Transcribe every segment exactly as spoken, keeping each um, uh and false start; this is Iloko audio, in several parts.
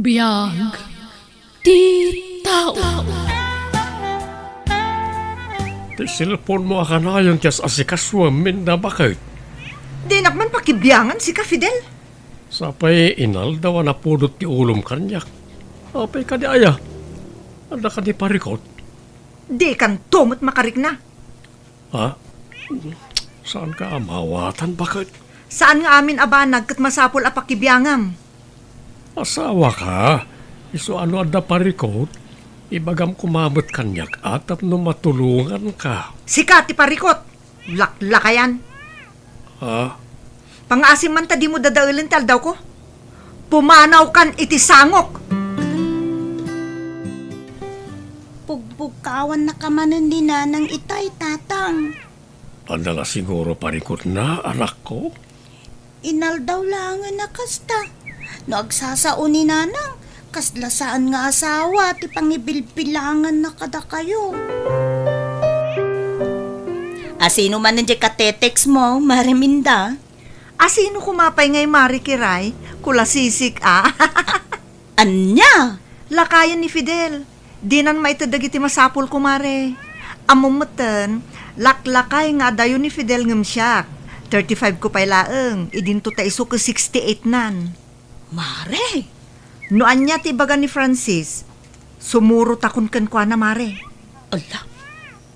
Biag ti tao. Ti cellphone-mo a kanayon ti as-asikasuem, Minda, baket? Dinak man pakibiangan sika, Fidel. Sapay inaldaw a napudot ti ulom kaniak. Apay kadi aya? Adda kadi parikut? Dikanto met makarikna. Ha? Saanka a maawatan, baket? Saan nga amin a banag ket masapul a pakibiangam. Asawaka, isu a no adda parikut, ibagam koma met kaniak a tapno matulonganka. Sika ti parikut! Laklakayan! Ha? Pangaasim man ta dimo dadaelen ti aldawko. Pumanawkan iti sangok! Pugbugkawannaka manen ni Nanang itay, Tatang. Adda la siguro parikutna, anakko? Inaldaw laengen a kasta. No agsasao ni Nanang, kasla saan nga asawa ti pangibilbilanganna kadakayo. Asino manen diay katetext-mo, Mare Minda? Asino koma pay ngay, Mare Kiray? Kulasisik a. Ania? Lakayen ni Fidel. Dinan maited dagiti masapul, kumare. Ammom metten, laklakay nga adayo ni Fidel ngem siak. Thirty-five ko pay laeng, idinto ta isu ket sixty-eight-nan. Mare! No ania ti ibaga ni Francis, sumurotakon kenkuana, Mare. Ala,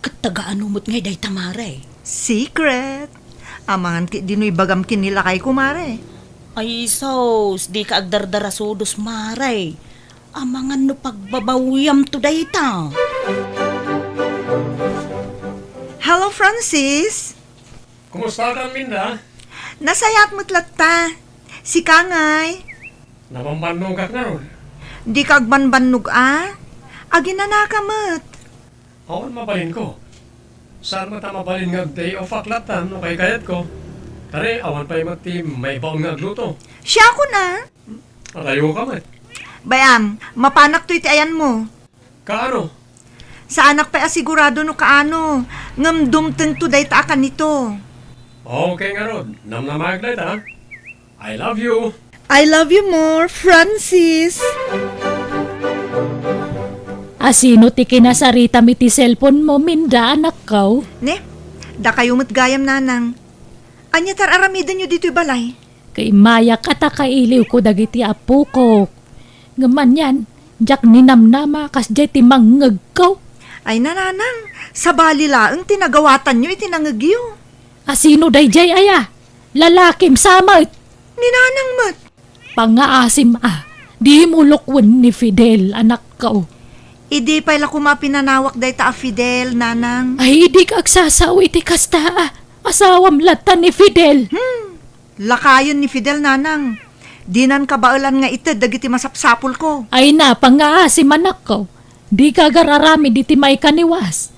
ket taga-ano met ngay dayta, Mare? Secret. Amangan ketdi no ibagam ken ni lakayko, Mare. Ay sus, dika agdardarasudos, Mare. Amangan no pagbabawiamto dayta. Hello, Francis. Kumustakan, Minda? Nasayaat met latta. Sika ngay? Nabambannogak ngarud. Dika agbanbannog a? Aginanaka met. Awan mabalinko. Saan met a mabalin nga ag-day off-ak latta no kaykayatko. Tari, awan pay met ti maibaon nga agluto. Siakon a? Adayoka met. Bay-am, mapanak toy ti ayanmo. Kaano? Saanak pay a sigurado no kaano, ngem dumtengto dayta a kanito. Okay ngarud, namnamaek dayta. I love you. I love you more, Francis. Asino ti kinasaritam iti cellphone-mo, Minda, anakko? Ne, dakayo met gayam, Nanang. Ania ti ar-aramidenyo ditoy balay? Kaimayak a ta kailiwko dagiti apokok. Ngem anian, diak ninamnama kasdiay ti mangngegko. Ay, Nanang, sabali laeng ti nagawatanyo iti nangngegyo. Asino daydiay aya? Lalakim sa met. Ni Nanang met. Pangngaasim a, dimo lukwen ni Fidel, anakko. Idi pay la koma pinanawak dayta a Fidel, Nanang. Ay, dika agsasao iti kasta a. Asawam latta ni Fidel. Hmm. Lakayen ni Fidel, Nanang. Dinan kabaelan nga ited dagiti masapsapulko. Ay na, pangngaasim, anakko. Dika agar-aramid iti maikaniwas.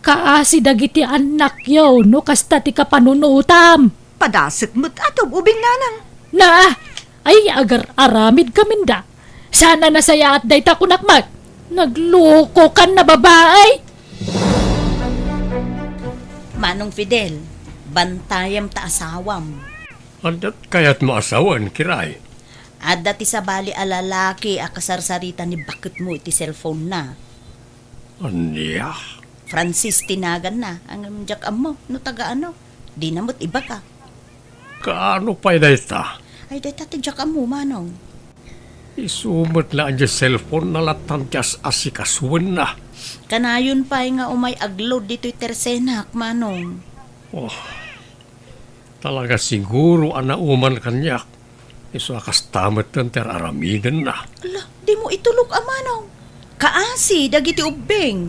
Kaasi dagiti annakyo no kasta ti kapanunotam. Padasek met a tub-ubing, Nanang. Na, ay agar-aramidka, Minda. Saan a nasayaat dayta, kunak met. Naglokokan a babai. Manong Fidel, bantayam ta asawam. Adda kayatmo a sawen, Kiray? Adda ti sabali a lalaki a kasarsarita ni baketmo iti cellphone-na. Ania? Francis ti naganna, ngem diak ammo no taga ano. Dina met ibaga. Kaano pay dayta? Ay, dayta ti diak ammo, Manong. Isu met la a diay cellphone-na latta ti as-asikasuenna. Kanayon pay nga umay agload ditoy tersenak, Manong. Oh. Talaga siguro a nauman kaniak. Isu a kasta metten ti ar-aramidenna. Ala, dimo itulok a, Manong. Kaasi dagiti ubbing.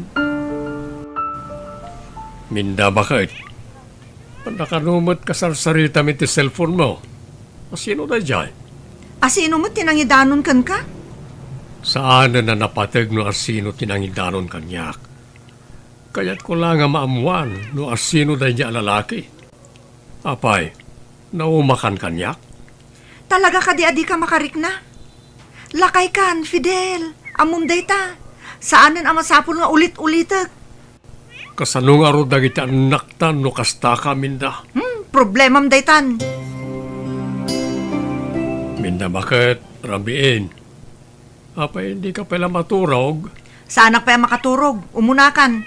Minda, baket? Nakano met kasarsaritam iti cellphone-mo? Asino daydiay? Asino met ti nangidanon kenka? Saanen a napateg no asino ti nangidanon kaniak. Kayatko la nga maammuan no asino daydiay a lalaki. Apay, naumakan kaniak? Talaga kadi a dika makarikna? Lakaykan, Fidel. Ammom dayta. Saanen a masapul nga ulit-ulitek. Kasano ngarud dagiti annakta no kastaka, Minda? Hmm, problemam daytan. Minda, baket, Rambiin. Apay, dika pay la maturog? Saanak pay a makaturog. Umunakan.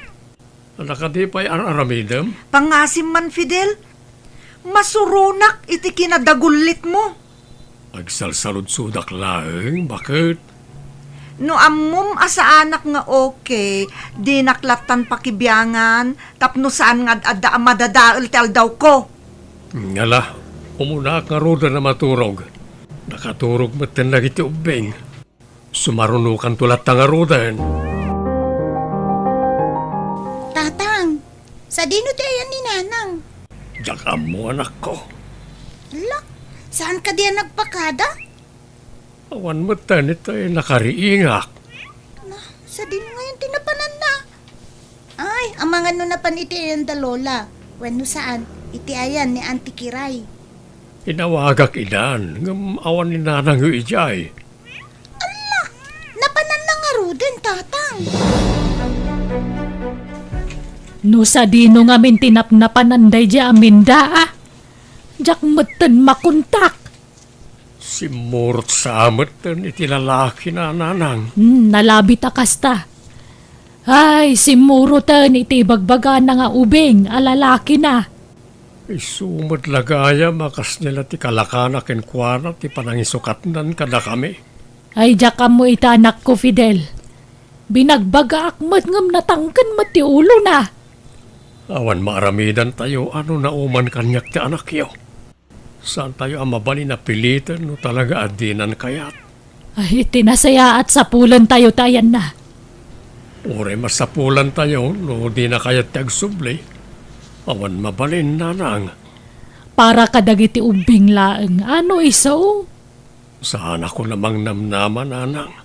Adda kadi pay ar-aramidem? Pangasim man, Fidel. Masuronak iti kinadagullitmo. Agsalsaludsodak laeng, baket. No ammom a saanak nga okay, dinak lattan pakibiangan tapno saan nga ad-adda a madadael ti aldawko. Ngala, umunaak ngaruden a maturog. Nakaturog metten dagiti ubbing. Sumarunokanto latta ngaruden. Tatang, sadino ti ayan ni Nanang? Diak ammo, anakko. Ala, saan kadi a nagpakada? Awan metten iti nakariingak. Na, sadino ngayon ti napananna? Ay, amangan no napan iti ayan da Lola. Wenno saan, iti ayan ni Auntie Kiray. Inawagak idan, ngem awan ni Nanangyo idiay. Ala, napananna ngaruden, Tatang. No sadino ngamin ti napnapanan daydi aminda, a? Diak metten makontak. Simmurot sa metten iti lalaki na, Nanang. Hmm, nalabit a kasta. Ay, simmuroten iti ibagbagana nga ubing a lalaki na. Isu met la gayam a kasdiay la ti kalakana kenkuana ti panangisukatnan kadakami. Ay, diak ammo ita, anakko, Fidel. Binagbagaak met ngem natangken met ti ulona. Awan maaramidantayo a no nauman kaniak ti anakyo. Saantayo a mabalin a piliten no talaga a dinan kayat. Ay, iti nasayaat, sapulentayo ti ayanna. Uray masapulantayo no dina kayat ti agsubli. Awan mabalin, Nanang. Para kadagiti ubbing laeng, ano isu? Saanakon a mangnamnama, Nanang.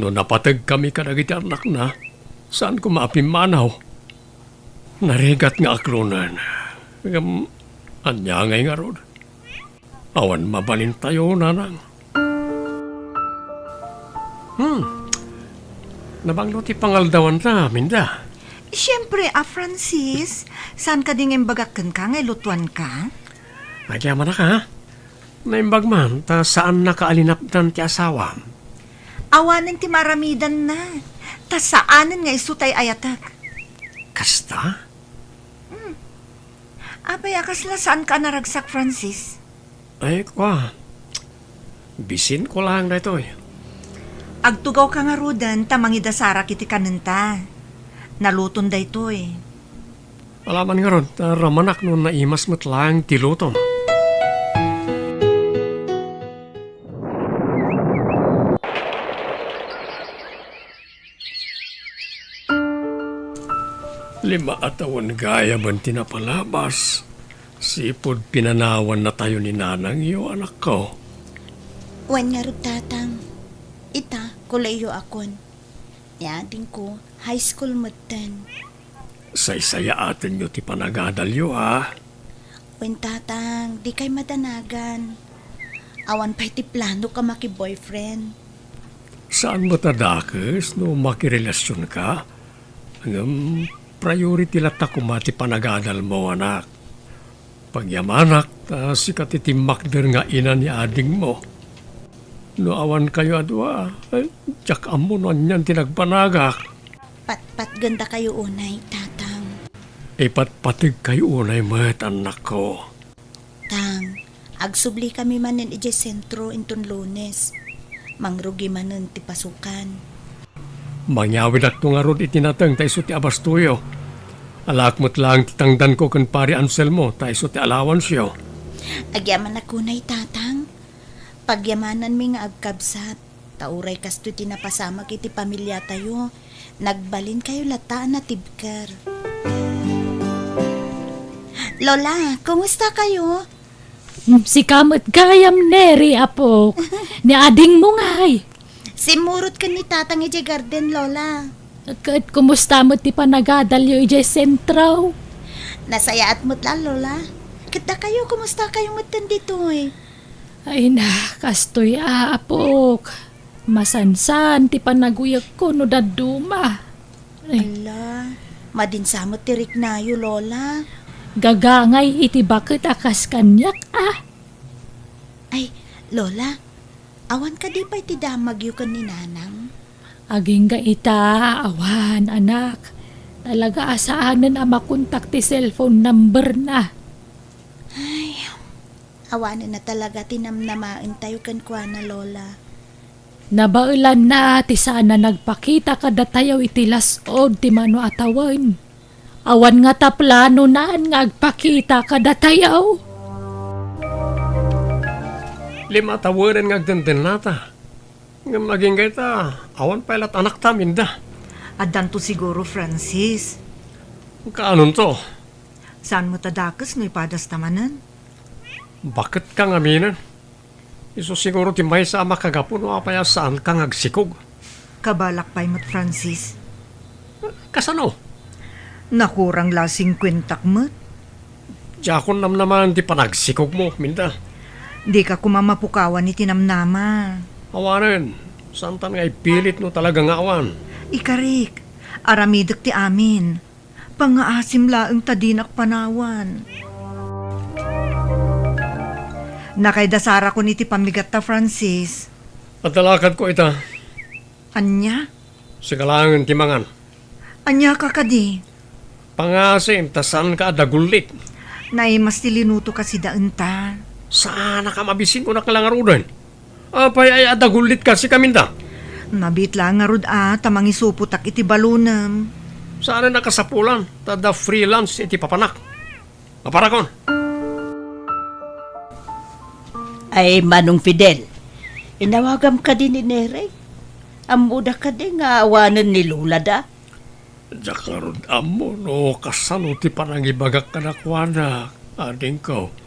No napategkami kadagiti annakna, saan koma a pimmanaw. Narigat nga aklonen. Ngem, ania ngay ngarud? Awan mabalintayo, Nanang. Hmm. Nabanglo ti pangaldawanta, Minda. Siempre, a Francis, saan kadi nga imbagak kenka nga ilutuanka? Agyamanak, ha? Naimbag man, ta saannaka a linapdan ti asawam. Awanen ti maaramidanna, ta saanen nga isu tay ayatek. Kasta? Hmm. Apay a kasla saanka a naragsak, Francis? Ay, kua. Bisinko laeng daytoy. Agtugawka ngaruden ta mangidasarak iti kanenta. Naluton daytoy. Alaman ngarud, ta ramanak no naimas met laeng ti lutom. Lima a tawen gayamen ti napalabas, sipud pinanawannatayo ni nanangyo, anakko. Wen ngarud, Tatang. Ita, kuleyyo akon. Ni adingko, high school metten. Saysayaatenyo ti panagadalyo, a? Wen, Tatang, dikay madanagan. Awan pay ti planok a maki-boyfriend. Saan met a dakes no makirelasionka? Ngem priority latta koma ti panagadalmo, anak. Pagyamanak, ta sika ti timmakder nga ina ni adingmo. No awankayo a dua, ay, diak ammo no anian ti nagbanagak. Patpatgendakayo unay, Tatang. Ipatpategkayo unay met, annakko. Tang, agsublikami manen idiay sentro inton Lunes. Mangrugi manen ti pasukan. Mangyawidakto ngarud iti nateng ta isu ti abastoyo. Alaak met laeng ti tangdanko ken Pari Anselmo ta isu ti allowanceyo. Agyamanak unay, Tatang. Pagyamananmi nga agkabsat, ta uray kastoy ti napasamak iti pamiliatayo, nagbalinkayo latta a natibker. Lola, kumusta kayo? Mm, sika met gayam, Neri, apok. Ni adingmo ngay? Simmurot ken ni Tatang idiay garden, Lola. Ket kumusta met ti panagadalyo idiay sentro? Nasayaat met la, Lola. Ket dakayo, kumusta kayo metten ditoy? Ay na, kastoy, apok. Masansan ti panaguyegko no dadduma. Ay. Ala, madinsa met ti riknayo, Lola. Gagangay iti baket a kas kaniak, a. Ay, Lola, Awan kadi pay ti damagyo ken ni Nanang? Agingga ita, awan, anak. Talaga a saanen a makontak ti cellphone numberna. Ay, awanen na talaga ti namnamaentayo kenkuana, Lola. Nabaelanna ti saan a nagpakita kadatayo iti las-ud ti mano a tawen. Awan ngata planonan nga agpakita kadatayo. Lima a tawenen nga agtentennata. Ngem agingga ita, awan pay lat anakta, Minda. Addanto siguro, Francis. Kaanonto? Saan met a dakes no ipadasta manen? Baket ka ngaminen. Isu siguro ti maysa a makagapu no apay a saanka nga agsikog. Kabalak pay met, Francis. Kasano? Nakurang la singkuentak met. Diakon namnamaen ti panagsikogmo, Minda. Dika koma mapukawan iti namnama. Awanen, saantan nga ipilit no talaga nga awan. Ikarik, aramidek ti amin. Pangngaasim laeng ta dinak panawan. Nakaidasarakon iti pammigatta, Francis. Adda lakadko ita. Ania? Sika laengen ti mangan. Ania ka kadi? Pangngaasim ta saanka a dagullit. Naimas ti linutoka sidaenta. Saanaka mabisin, kunak la ngaruden. Apay aya a dagullit ka, sika Minda? Nabiit la ngarud a ta mangisupotak iti balonem. Saanen a kasapulan, ta adda freelance iti papanak. Maparakon. Ay, Manong Fidel, inawagam kadi ni Neri? Ammoda kadi nga awanen ni Lolada? Diak ngarud ammo no kasano ti panangibagak kadakuada, adingko.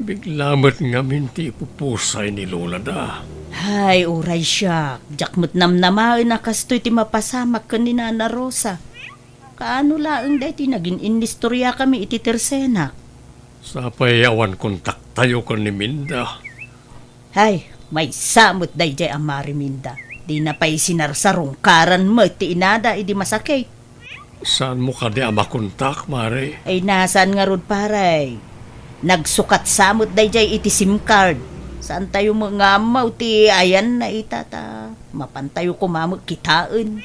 Bigla met ngamin ti ipupusay ni Lolada. Hay, uray siak, diak met namnamaen a kastoy ti mapasamak ken ni Nana Rosa. Kaano laeng daytoy nagin-inistoriakami iti tersenak? Sapay awan kontaktayo ken ni Minda. Hay, maysa met daydiay a Mari Minda. Dina pay sinarsarungkaran met ti inada idi masakit. Saanmo kadi a makontak, Mari? Ay, nasaan ngarud, pare? Nagsukat sa met daydiay iti sim card. Saantayo met nga ammo ti ayanna ita ta mapantayo koma met kitaen.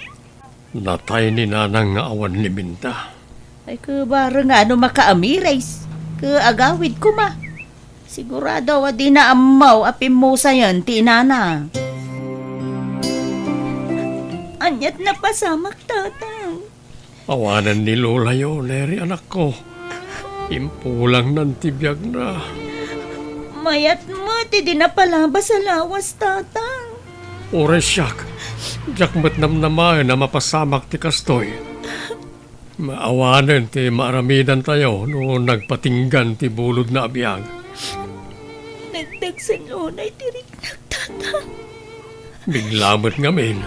Natay ni Nanang nga awan ni Minda. Ay, ket bareng nga no makaamires, ket agawid koma. Sigurado a dina ammo a pimmusayen ti inana. Aniat napasamak, Tatang? Awanen ni Lolayo, Neri, anakko. Impulangnan ti biagna. Mayat met idi napalabas a lawas, Tatang. Uray siak, diak met namnamaen a mapasamak ti kastoy. Maawanen ti maaramidantayo no nagpatinggan ti bulodna a biag. Nagdagsen unay ti riknak, Tatang. Bigla met ngamin.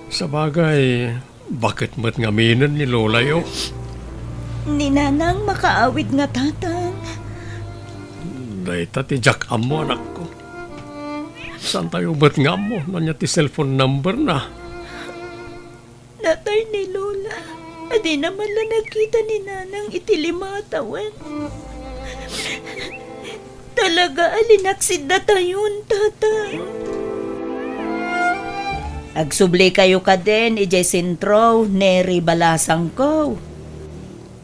Sabagay, baket met ngaminen ni Lolayo? Ni Nanang makaawid nga, Tatang. Dayta ti diak ammo, anakko. Saantayo met nga ammo no ania ti cellphone numberna? Natay ni Lola. Adina man la nakita ni Nanang iti lima a tawen. Talaga a linaksid datayon, Tatang. Agsublikayo kadin idiay sentro, Neri, balasangko.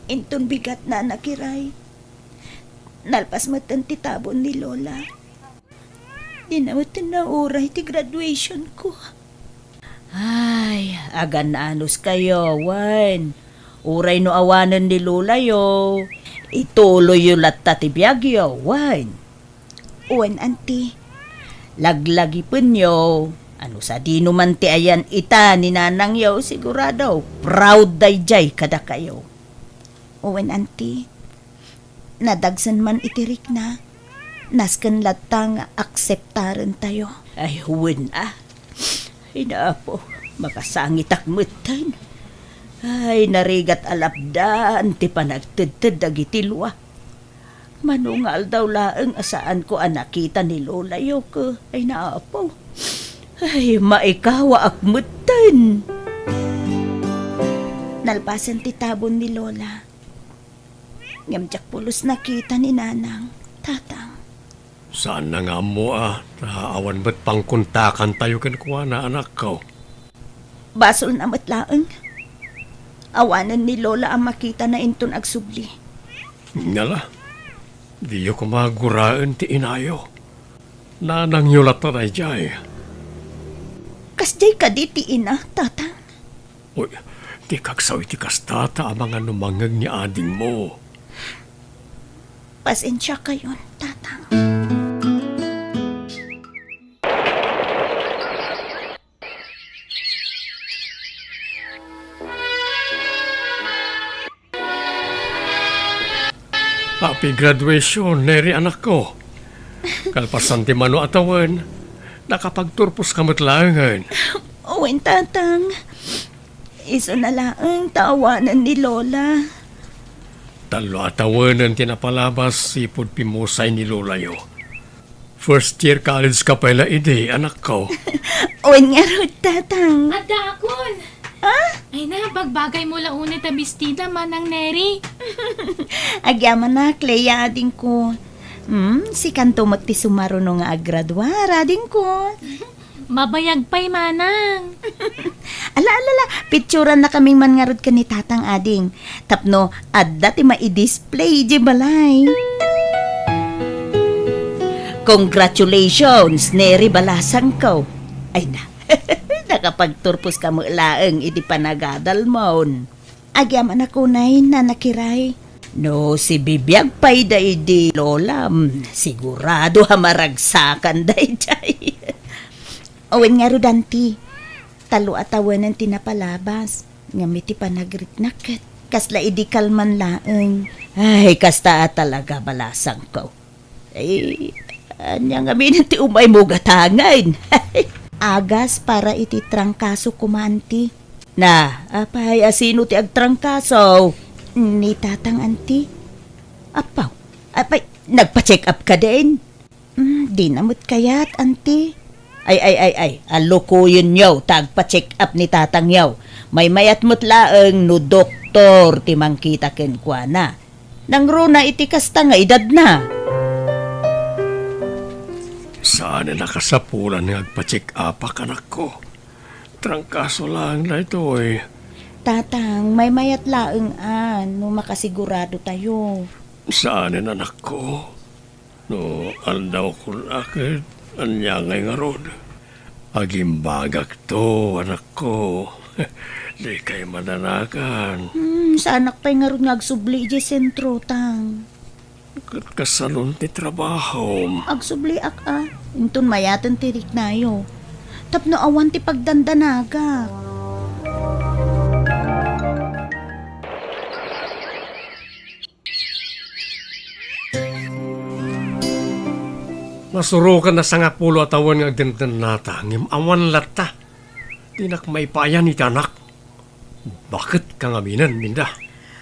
Inton bigatna a nakiray, nalpas metten ti tabon ni Lola. Dina metten nauray ti graduation ko. Ay, agan-anos kayo, wen. Uray no awanen ni Lolayo, ituloyyo latta ti biagyo, wen. Wen, Auntie. Laglagipenyo, ano sadino man ti ayan ita ni Nanangyo, sigurado, proud daydiay kadakayo. Wen, Auntie. Nadagsen man iti rikna, nasken latta nga akseptarentayo. Ay, wen a. Ay, Apo, makasangitak metten. Ay, narigat a lapdan ti panagtedted dagiti lua. Mano nga aldaw laeng a saanko a nakita ni Lolayo, ke, ay, Apo. Ay, maikawaak metten. Nalpasen ti tabon ni Lola. Ngem diak pulos nakita ni Nanang, Tatang. Saanna nga ammo a, ta awan met pangkontakantayo kenkuana, anakko. Basolna met laeng. Awanen ni Lola a makitana inton agsubli. Ngala, diyo koma guraen ti inayo. Nanangyo latta daydiay. Kasdiay kadi ti ina, Tatang? Uy, dika agsaw iti kasta ta amangan no mangngeg ni adingmo. Pasensiakayon, Tatang. Happy graduation, Neri, anakko. Kalpasan ti mano a tawen, nakapagturposka met laengen. Wen, Tatang. Isuna laeng ta awanen ni Lola. Tallo a tawenen ti napalabas ipud pimmusay ni Lolayo. First year college ka pay la idi, anakko. Wen ngarud, Tatang. Addaakon! Ah? Ay na, bagbagaymo la unay ta bestida, Manang Neri. Agyamanak, Clea, adingko. Hmm, sikanto met ti sumaruno nga aggraduar, adingko. Mabayag pay, Manang. Ala, ala, ala. Picturannakaming man ngarud ken ni Tatang, ading. Tapno adda ti maidisplay idiay balay. Congratulations, Neri balasangko. Ay na, nakapagturposka met laeng iti panagadalmon. Agyamanak unay, Nana Kiray. No sibibiag pay daydi Lolam, sigurado a maragsakan daydiay. Wen ngarud, Anti. Tallo a tawenen ti napalabas. Ngem iti panagriknak ket kasla idi kalman laeng. Ay, kasta a talaga, balasangko. Ay, ania ngamin ti umaymo gatangen? Agas para iti trangkaso koma, Anti. Na, apay, asino ti agtrangkaso? Ni Tatang, Anti. Apaw, apay, nagpa-check up ka din? Mm, di na met kayat, Anti. Ay, ay, ay, ay, alukoyenyo ta agpa-check up ni Tatangyo. Maymayat met laeng no doktor ti mangkita kenkuana. Nangruna iti kasta nga edadna. Saan a nakasapulan nga agpa-check up, anakko. Trangkaso laeng daytoy. Tatang, maymayat laeng a no makasigurado tayo. Saan, anakko. No aldawkon a ket ania ngay ngarud? Agimbagakto, anakko. Dikay madanagan. Hmm, saanak pay ngarud nga agsubli idiay sentro, Tang. Ket kasanon ti trabahom? Agsubliak a, inton mayaten ti riknayo. Tapno awan ti pagdandanagak. Nasuroken a sangapulo a tawen nga agdendennata, ngem awan latta. Dinak maipayan iti anak. Baket ka ngaminen, Minda.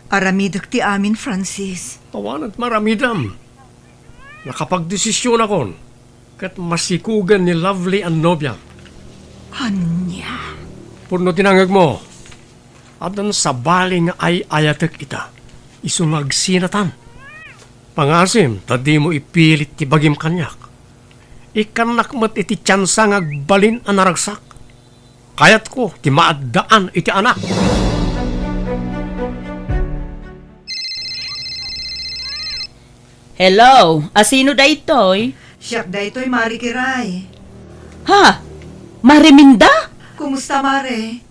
Aramidek ti amin, Francis. Awanen maramidam. Nakapagdesisionakon ket masikugen ni Lovely a nobiam. Ania? Pudno ti nangngegmo. Addan sabali nga ay-ayatek ita. Isu nga agsinatan. Pangasim ta dimo ipilit ti bagim kaniak. Ikkannak met iti tiansa nga agbalin a naragsak. Kayatko ti maaddaan iti anak. Hello, asino daytoy? Siak daytoy, Mare Kiray. Ha? Mare Minda? Kumusta, Mare?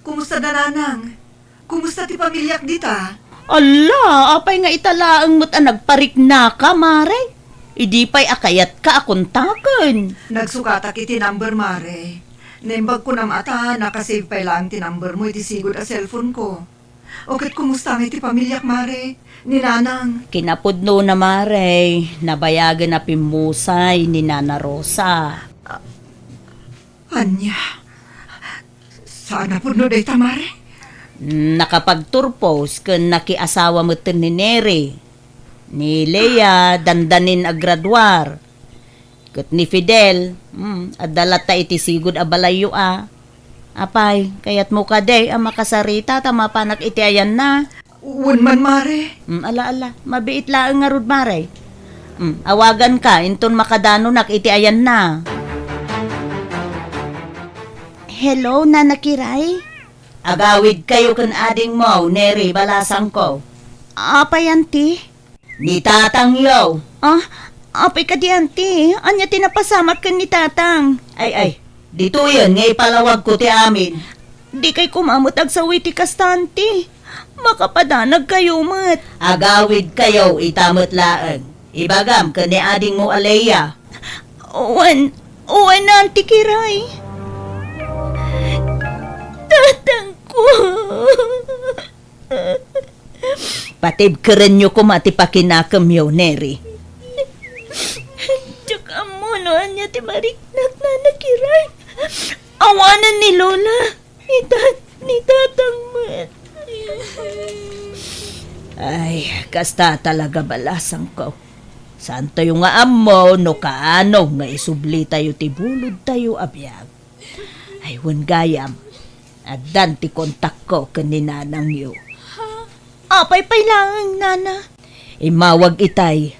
Kumusta da Nanang? Kumusta ti pamiliak dita? Alla, apay nga ita laeng met a nagpariknaka, Mare? Idi pay a kayatka a kontaken. Nagsukatak iti number, Mare. Naimbag ko namata, nakasave pay laeng ti number mo iti sigud a cellphone ko. O ket kumusta nga iti pamiliak, Mare? Ni Nanang? Kinapudnona, Mare, nabayagen a pimmusay ni Nana Rosa. Ania? Saan a pudno dayta, Mare? Nakapagturpos ken nakiasawa metten ni Neri. Ni Lea, dandanin a graduar. Ket ni Fidel, hmm, adda latta iti sigud a balayyo a. Apay, kayatmo kadi a makasarita ta mapanak iti ayanna? Wen man, Mare. Hmm, ala, ala, mabiit laeng ngarud, Mare. Hmm, awaganka, inton makadanonak iti ayanna. Hello, Nana Kiray? Agawidkayo ken adingmo, Neri, balasangko. Apay, anti? Ni tatangyo. Ah, apay kadi, anti? Ania ti napasamak ken ni tatang? Ay, ay, ditoyen nga ipalawagko ti amin. Dikay koma met agsaw iti kasta, anti. Makapadanagkayo met. Agawidkayo ita met laeng. Ibagam ken ni adingmo a Leia. Wen, wen, Anti Kiray. Tatangko. Patibkerenyo koma ti pakinakemyo, Neri. Diak ammo no ania ti mariknak, Nana Kiray. Awanen ni Lola. Ita, ni Tatang met. Ay, kasta talaga, balasangko. Saantayo nga ammo no kaano nga isublitayo ti bulodtayo a biag. Ay, wen gayam, addan ti kontakko ken ni nanangyo. Apay pay laeng, Nana? Immawag itay.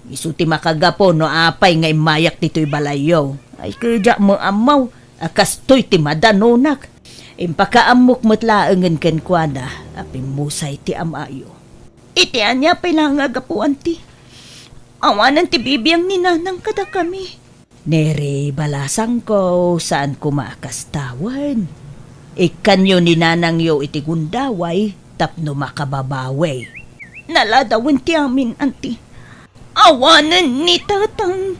Isu ti makagapu no apay nga immayak ditoy balayyo. Ay, ket diak met ammo a kastoy ti madanonak. Impakaammok met laengen kenkuana a pimmusay ti amayo. Iti ania pay laeng a gapu, anti? Awanen ti bibiang ni nanang kadakami. Neri, balasangko, saan koma a kasta wen. Ikkanyo ni nanangyo iti gundaway tapno makababawi. Naladawen ti amin, anti. Awanen ni tatang.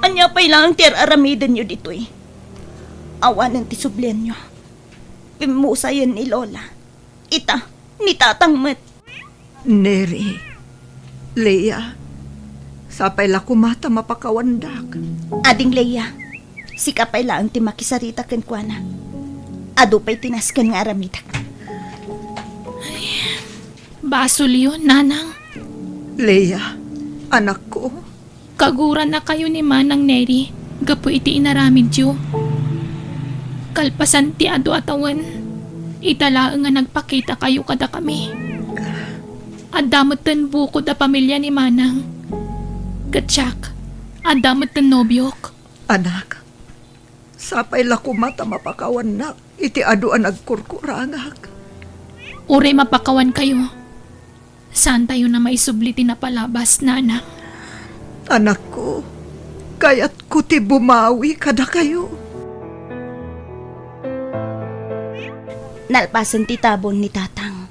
Ania pay laeng ti ar-aramidenyo ditoy? Awanen ti sublianyo. Pimmusayen ni Lola. Ita, ni tatang met. Neri, Leia, sapay la koma ta mapakawandak. Ading Leia, sika pay laeng ti makisarita kenkuana. Adu pay ti nasken nga aramidek. Basolyo, Nanang. Leia, anakko. Kagurannakayo ni Manang Neri gapu iti inaramidyo. Kalpasan ti adu a tawen, ita laeng nga nagpakitakayo kadakami. Adda metten bukod a pamilia ni Manang. Ket siak, adda metten nobiok. Anak, sapay la koma ta mapakawannak iti adu a nagkurkurangak. Uray mapakawankayo, saantayon a maisubli ti napalabas, Nanang. Anakko, kayatko ti bumawi kadakayo. Nalpasen ti tabon ni Tatang.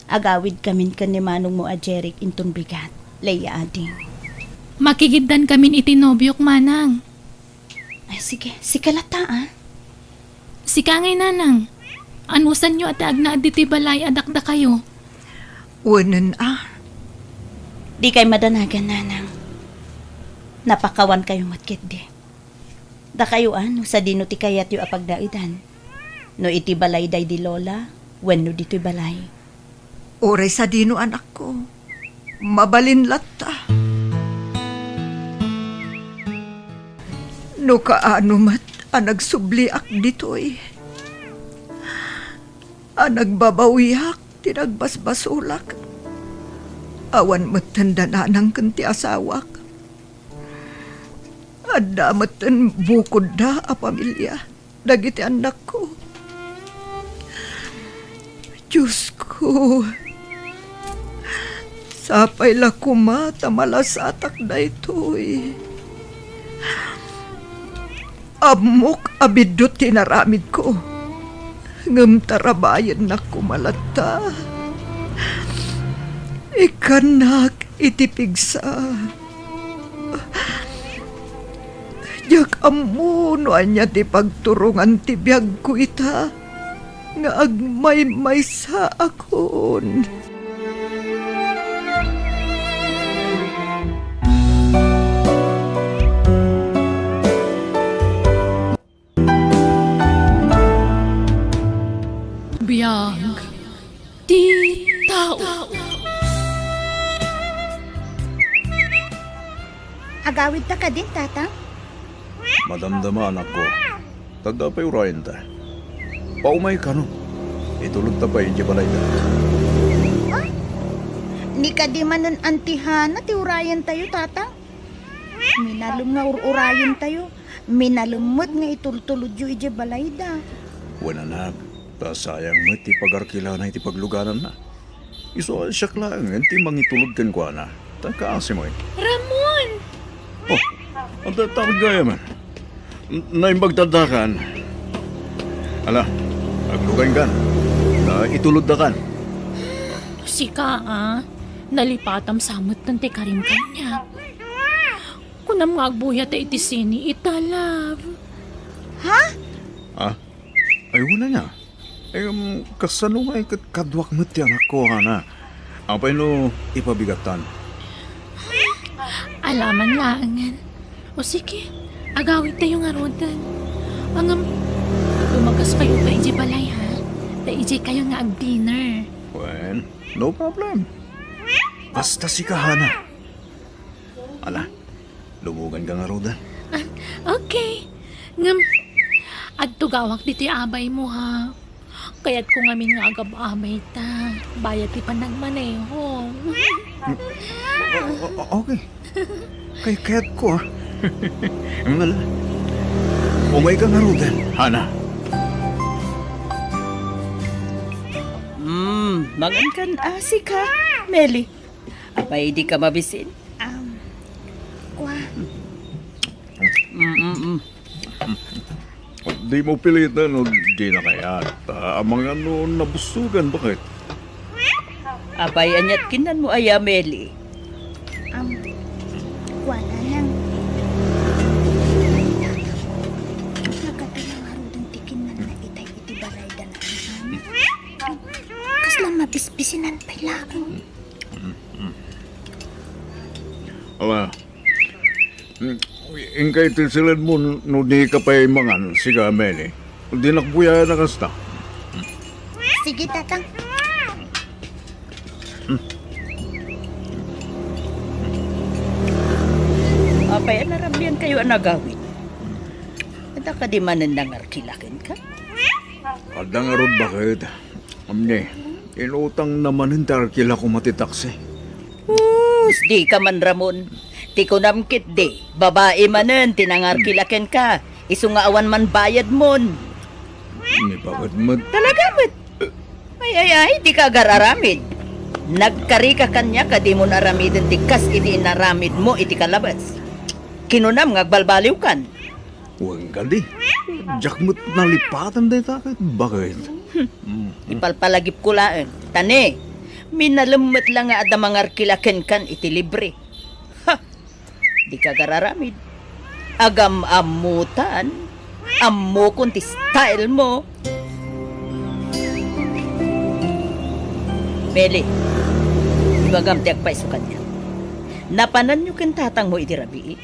Agawidkamin ken ni manongmo a Jeric inton bigat, Leia, ading. Makigiddankamin iti nobiok, Manang. Ay, sige. Sika latta, a. Sika ngay, Nanang. Anusanyo a ti agnaed ditoy balay a dakdakayo? Wenen, a. Dikay madanagan, Nanang. Napakawankayo met ketdi. Dakayo, a, no sadino ti kayatyo a pagnaedan. No iti balay daydi Lola, wenno ditoy balay. Uray sadino, anakko, mabalin latta. No kaano met a nagsubliak ditoy, a nagbabawiak ti nagbasbasolak, awan metten da nanang ken ti asawak. Adda metten bukodda a pamilia dagiti annakko. Diosko, sapay la koma ta malasatak daytoy. Ammok a biddut ti inaramidko, ngem tarabayennak koma latta. Ikkannak iti pigsa. Diak ammo no ania ti pagturongan ti biagko ita nga agmaymaysaakon. Biag ti tao. Agawidta kadin, Tatang? Madamdama, anakko. Tagda pay urayenta. Paumay kano. Itulodta pay idiay balayda. Ay! Ni kadi manen Auntie Hana ti urayentayo, Tatang. Minalem nga ur-urayentayo. Minalem met nga itultulodyo idiay balayda. Wen, anak, ta sayang met ti pagarkilana iti paglugananna. Isu a siak laengen ti mangitulod kenkuana. Ta kaasi met. Ramon! Oh, anta, takot gayam. N-, naimbag taddakan. Ala, aglugaenkan. Ta ituloddakan. Sika, ah. Nalipatam sa met ti karim kaniak. Kunam nga agbuyat iti sini ita, love. Ha? Ah? Ay, wala niya. Ay, um, kasano nga iket kaduak met ti anakko, Hana? Apay no ipabigattan? Alaman laengen. O sige, agawidtayo ngaruden. Ngem, lumagas kayo ta idiay balay, ha? Ta idiay kayo nga ag-dinner. Wen, no problem. Basta sika, Hana. Ala, lumuganka ngaruden. Ah, okay. Ngem, agtugawak ditoy abaymo, ha? Kayatko ngamin nga agab-abay ta. Bayat ti panagmaneho. O-, o-, okay. Kay, kayatko, ah. Ang ala. Umayka ngaruden, Hana. Hmm, mangan kan asi ka, Meli. Apay, di ka mabisin? Um, kwa. Mm, mm, mm. Dimo piliten no dina kayat. Ta, amangan no nabusogan, baket? Apay, aniat kinnan mo aya, Meli? Um, kwa, Nanang. Nagkatalangaruden ti kinnanna itay iti balayda, Nanang. Kasla mabisbisinan pay laeng. Ala. Mm, inkay ti siledmo no di ka pay mangan, sika, Meli. Dinak buyaen a kasta. Sige, Tatang. Apay a narabiankayo a nagawid? Adda kadi manen nangarkila kenka? Adda ngarud, baket. Amne, inutangna manen ti arkila koma ti taksi. Us, di ka man, Ramon. Ti kunam ketdi, babai manen ti nangarkila kenka. Isu nga awan man bayadmon. Ni baket met. Talaga met. Ay, ay, ay, di ka agar-aramid. Nagkari ka kaniak a dimon aramiden ti kas iti inaramidmo iti kalabas. Kinunam nga agbalbaliwkan. Wen kadi. Diak met nalipatan dayta ket baket. Hmm. Ipalpalagipko laeng. Ta ne, minalem met la nga adda mangarkila kenkan iti libre. Ha! Di ka agar-aramid. Agam-ammotan. Ammokon ti style mo. Meli, ibagam ti agpayso kaniak. Napananyo ken tatangmo iti rabii?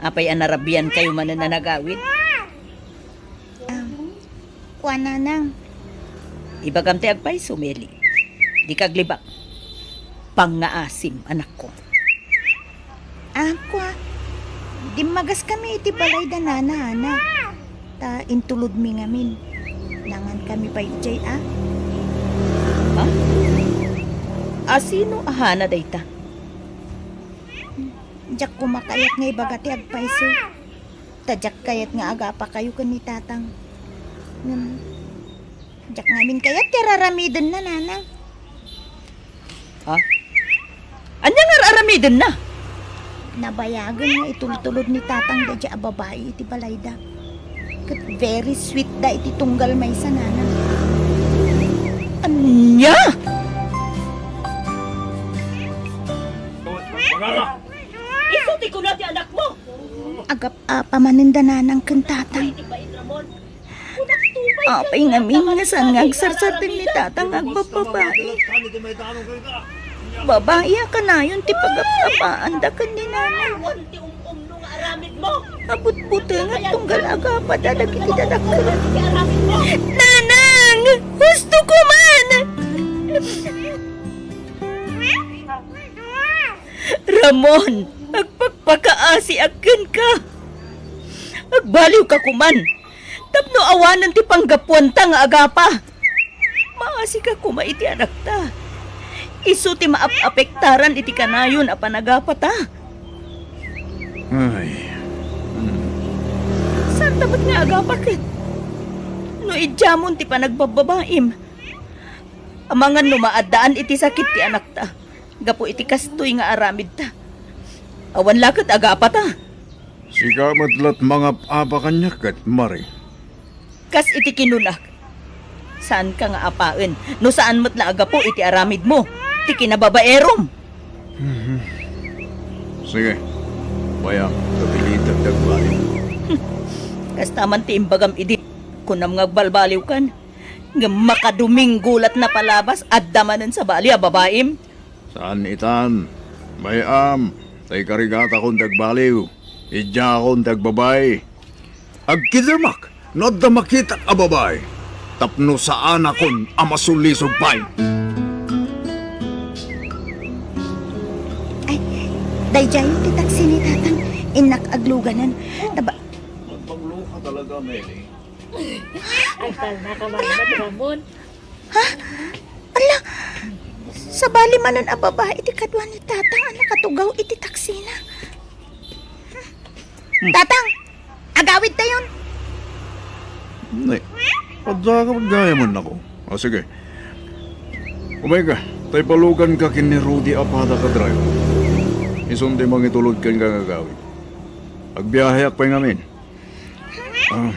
Apay a narabiankayo manen a nagawid? Ah, kua, Nanang. Ibagam ti agpayso, Meli. Dika aglibak. Pangngaasim, anakko. Ah, kua. Dimmagaskami iti balay da Nana, Ana. Ta intulodmi ngamin. Nangankami pay idiay, a? Ha? Asino a Hana dayta? Diak koma kayat nga ibaga ti agpayso. Ta diak kayat nga agapakayo ken ni Tatang. Ngem, diak ngamin kayat ti ar-aramidenna, Nanang. Ha? Ania nga ar-aramidenna? Nabayagen nga itultulod ni Tatang daydiay a babai iti balayda. Ket very sweet da iti tunggal maysa, Nanang. Ania? Isu ti kuna ti anakmo. Agap-apa manen da Nanang ken Tatang. Apay ngamin nga saan nga agsarsardeng ni Tatang nga agbabbabai? Babai a kanayon ti pagap-apaanda ken ni Nanang. Abutbutengen tunggal agapada dagiti dadakkel. Nanang! Husto ko man! Ramon, agpakpakaasiak kenka. Agbaliwka koman tapno awanen ti panggapuanta nga agapa. Maasika koma iti anakta. Isu ti maap-apektaran iti kanayon a panagapata. Ay. Hmm. Saanta met nga agapa ket no idiamon ti panagbabbabaim? Amangan no maaddaan iti sakit ti anakta gapu iti kastoy nga aramidta. Awan la ket agapata. Sika met lat mangap-apa kaniak ket, Mari. Kas iti kinunak, saanka nga apaen no saan met la a gapu iti aramidmo ti kinababaerom. Mhm. Sige, bay-am, kapilitek ti agbaliw. Kasta man ti imbagam idi, kunam nga agbalbaliwkan. Ngem makadominggo lat napalabas, adda manen sabali a babaim. Saan itan, bay-am, ta ikarigatakon ti agbaliw, idiakon ti agbabai. Agkidermak no adda makitak a babai, tapno saanakon a masulisog pay. Ay, daydiayen ti taksi ni Tatang. Innak agluganan. Taba- Magpanglo ka talaga, Mary. Ay, tal, nakamali na ti Ramon. Ha? Ala, sabali manen a babai ti kadua ni Tatang a nakatugaw iti taksina. Hmm. Tatang, agawidtayon. Ne, adda ka gayam, annakko. O, sige. Umayka, ta ipaluganka ken ni Rudy a padak a driver. Isun ti mangitulod kenka nga agawid. Agbiaheak pay ngamin. Ah.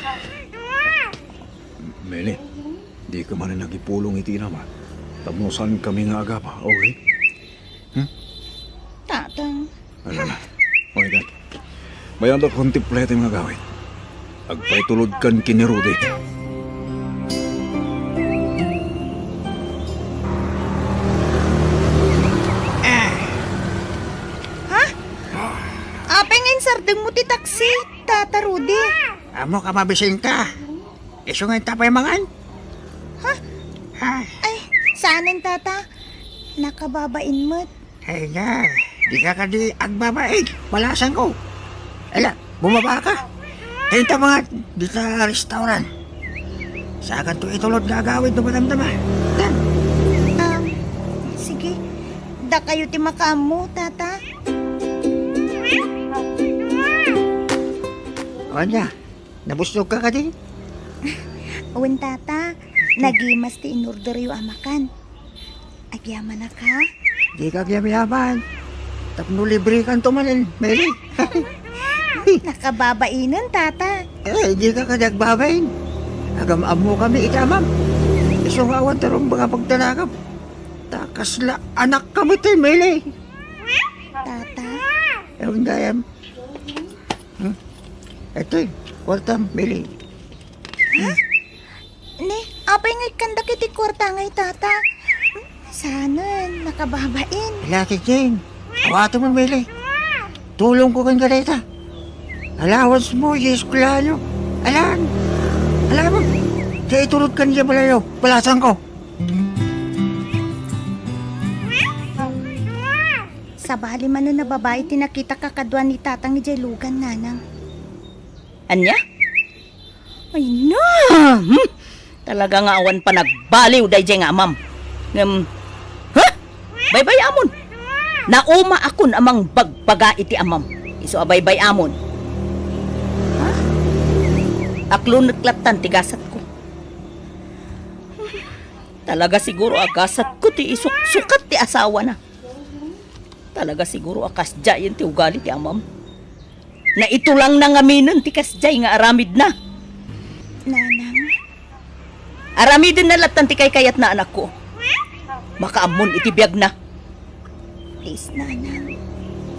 Meli, dika manen agipulong iti inam, a. Tapno saankami nga agapa, okay? Hmm? Tatang. Ala na. O, ikan. Mayanda kon ti plete nga agawid. Agpaitulodkan ken ni Rudy. Ha? Apay nga insardengmo ti taksi, Tata Rudy? Ammok a mabisinka. Isu nga inta pay mangan? Ha? Ay. Ay, saanen, Tata. Nakababain met. Ay na, dika kadi agbabain. Balasangko. Ala, bumaba ka. Ay, inta mangan dita restaurant. Saanto itulod nga agawid no madamdama. Tan. Um, sige. Dakayo ti makaammo, Tata. Ania? Nabusnogka kadi? Wen, Tata. Nagimas ti inorderyo a makan. Agyamanak, ha? Dika agyamyaman. Tapno librekanto manen, Mary. Nakababainen, Tata. Eh, dika kadi agbabain. Agam-ammokami iti amam. Isu nga awan ti rumbeng a pagtalakam. Ta kasla anakkami ti, Mary. Tata? Ewan gayam. Hmm? Itoy, kuartam, Mary. Ha? Ne, apay nga ikkandak iti kuarta nga itata? Hmm? Saanen, nakababain. Ala, Jane. Awatem, Mary. Tulongko kenka dayta. Allowancemo, yes, kulanyo. Alan. Alam mo, ta itulodkan diay balayo. Balasangko. Sabali manen a babai ti nakitak a kadua ni Tatang idiay lugan, Nanang. Ania? Ay na! Hmm? Talaga nga awan panagbaliw daydiay nga amam. Ngem, ha? Baybay-amon. Naumaakon a mangbagbaga iti amam. Isu a baybay-amon. Ha? Aklonek lattan ti gasatko. Talaga siguro a gasatko ti isuksukat ti asawana. Talaga siguro a kasdiayen ti ugali ti amam. Naitulangna ngaminen ti kasdiay nga aramidna. Nanang. Aramidenna lattan ti kaykayatna, anakko. Makaammon iti biagna. Please, Nanang.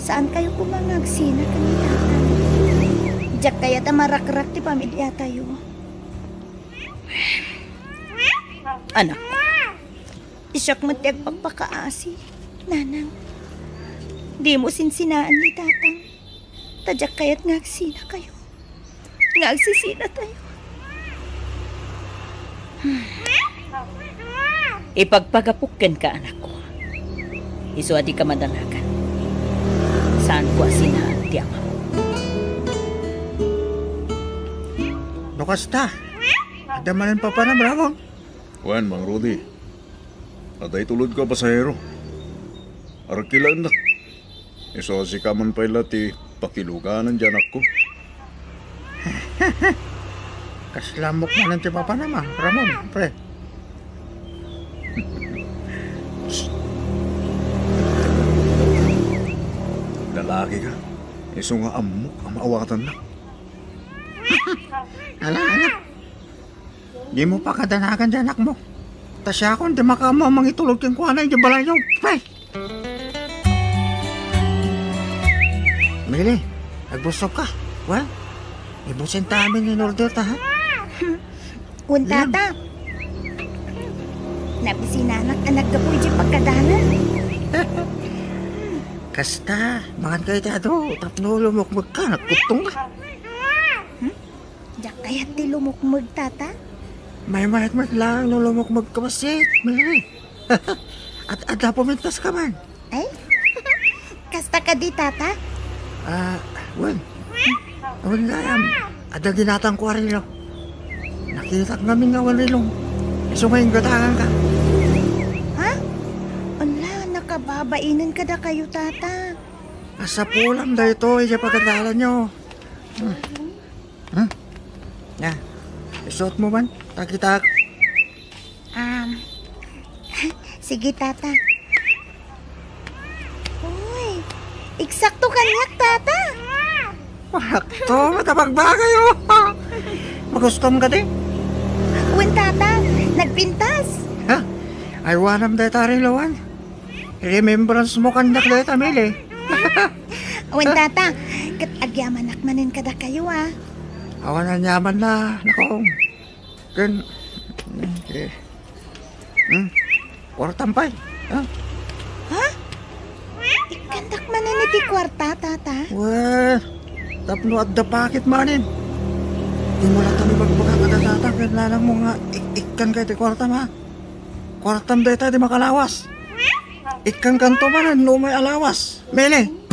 Saankayo koma nga agsina ken ni Tatang. Diak kayat a marakrak ti pamiliatayo. Anak, siak met ti agpakpakaasi, Nanang. Dimo sinsinaan ni Tatang. Ta diak kayat nga agsinakayo. Nga agsisinatayo. Ipagpagapok kenka, anakko. Isu a dika madanagan. Saanko a sinaan ti amam. No kasta, adda manen papanam, Ramon? Wen, Mang Rudy. Adda itulodko a pasahero. Arkilaennak. Isu a sika man pay la ti pakiluganan ti anakko. Kasla ammok manen ti papanam, Ramon, pre. Lalaki ka. Isu nga ammok a maawatannak. Ala, ala. Dimo pakadanagan ti anakmo. Ta siakon ti makaammo a mangitulod kenkuana idiay balayyo. Pay! Mili, agbusog ka. Well, ibusin ta amin in order ta, ha? Wen, Tata. Nabisinanak a naggapu idiay pagkadanan. Kasta, mangan kayo ti adu, tapno lumukmeg ka, nagkuttong ka. Hmm? Diak kayat ti lumukmeg, Tata. Maymayat met laeng no lumukmeg ka bassit, Mary. At adda pumintas ka man. Ay? Kasta kadi, Tata? Ah, wen. Wen gayam. Adda ginatangko a relo. Nakitak ngamin nga awan relo. Isu nga inggatangan ka. Ha? Ala, nakababainen kadakayo, Tata. Masapulam daytoy, idiay pagadalanyo. Hmm. Hmm? Na, isuot mo man, takitak. Um, sige, Tata. Uy, eksakto kaniak, Tata. Sakto, matapagbagay, oh. Magustom ka, di? Wen, Tata, nagpintas. Ha? Ay, wanam dayta rin, Luan. Remembrance mo kandak dayta, Mili. Wen, Tata, ket agyamanak manen kadakayo, a. Awan aniamanna, nakong. Ken, eh, hmm, kuartam pay, ha? Ha? Ikkandak manen iti kuarta, Tata? Wen, tapno adda paket manen. Di mo latta ibagbaga kada Tata, ken nanang mo nga ik-, ikkan ka iti kuartam, ha? Kuartam dayta di makalawas. Ikkankanto manen no umay a lawas. Mili.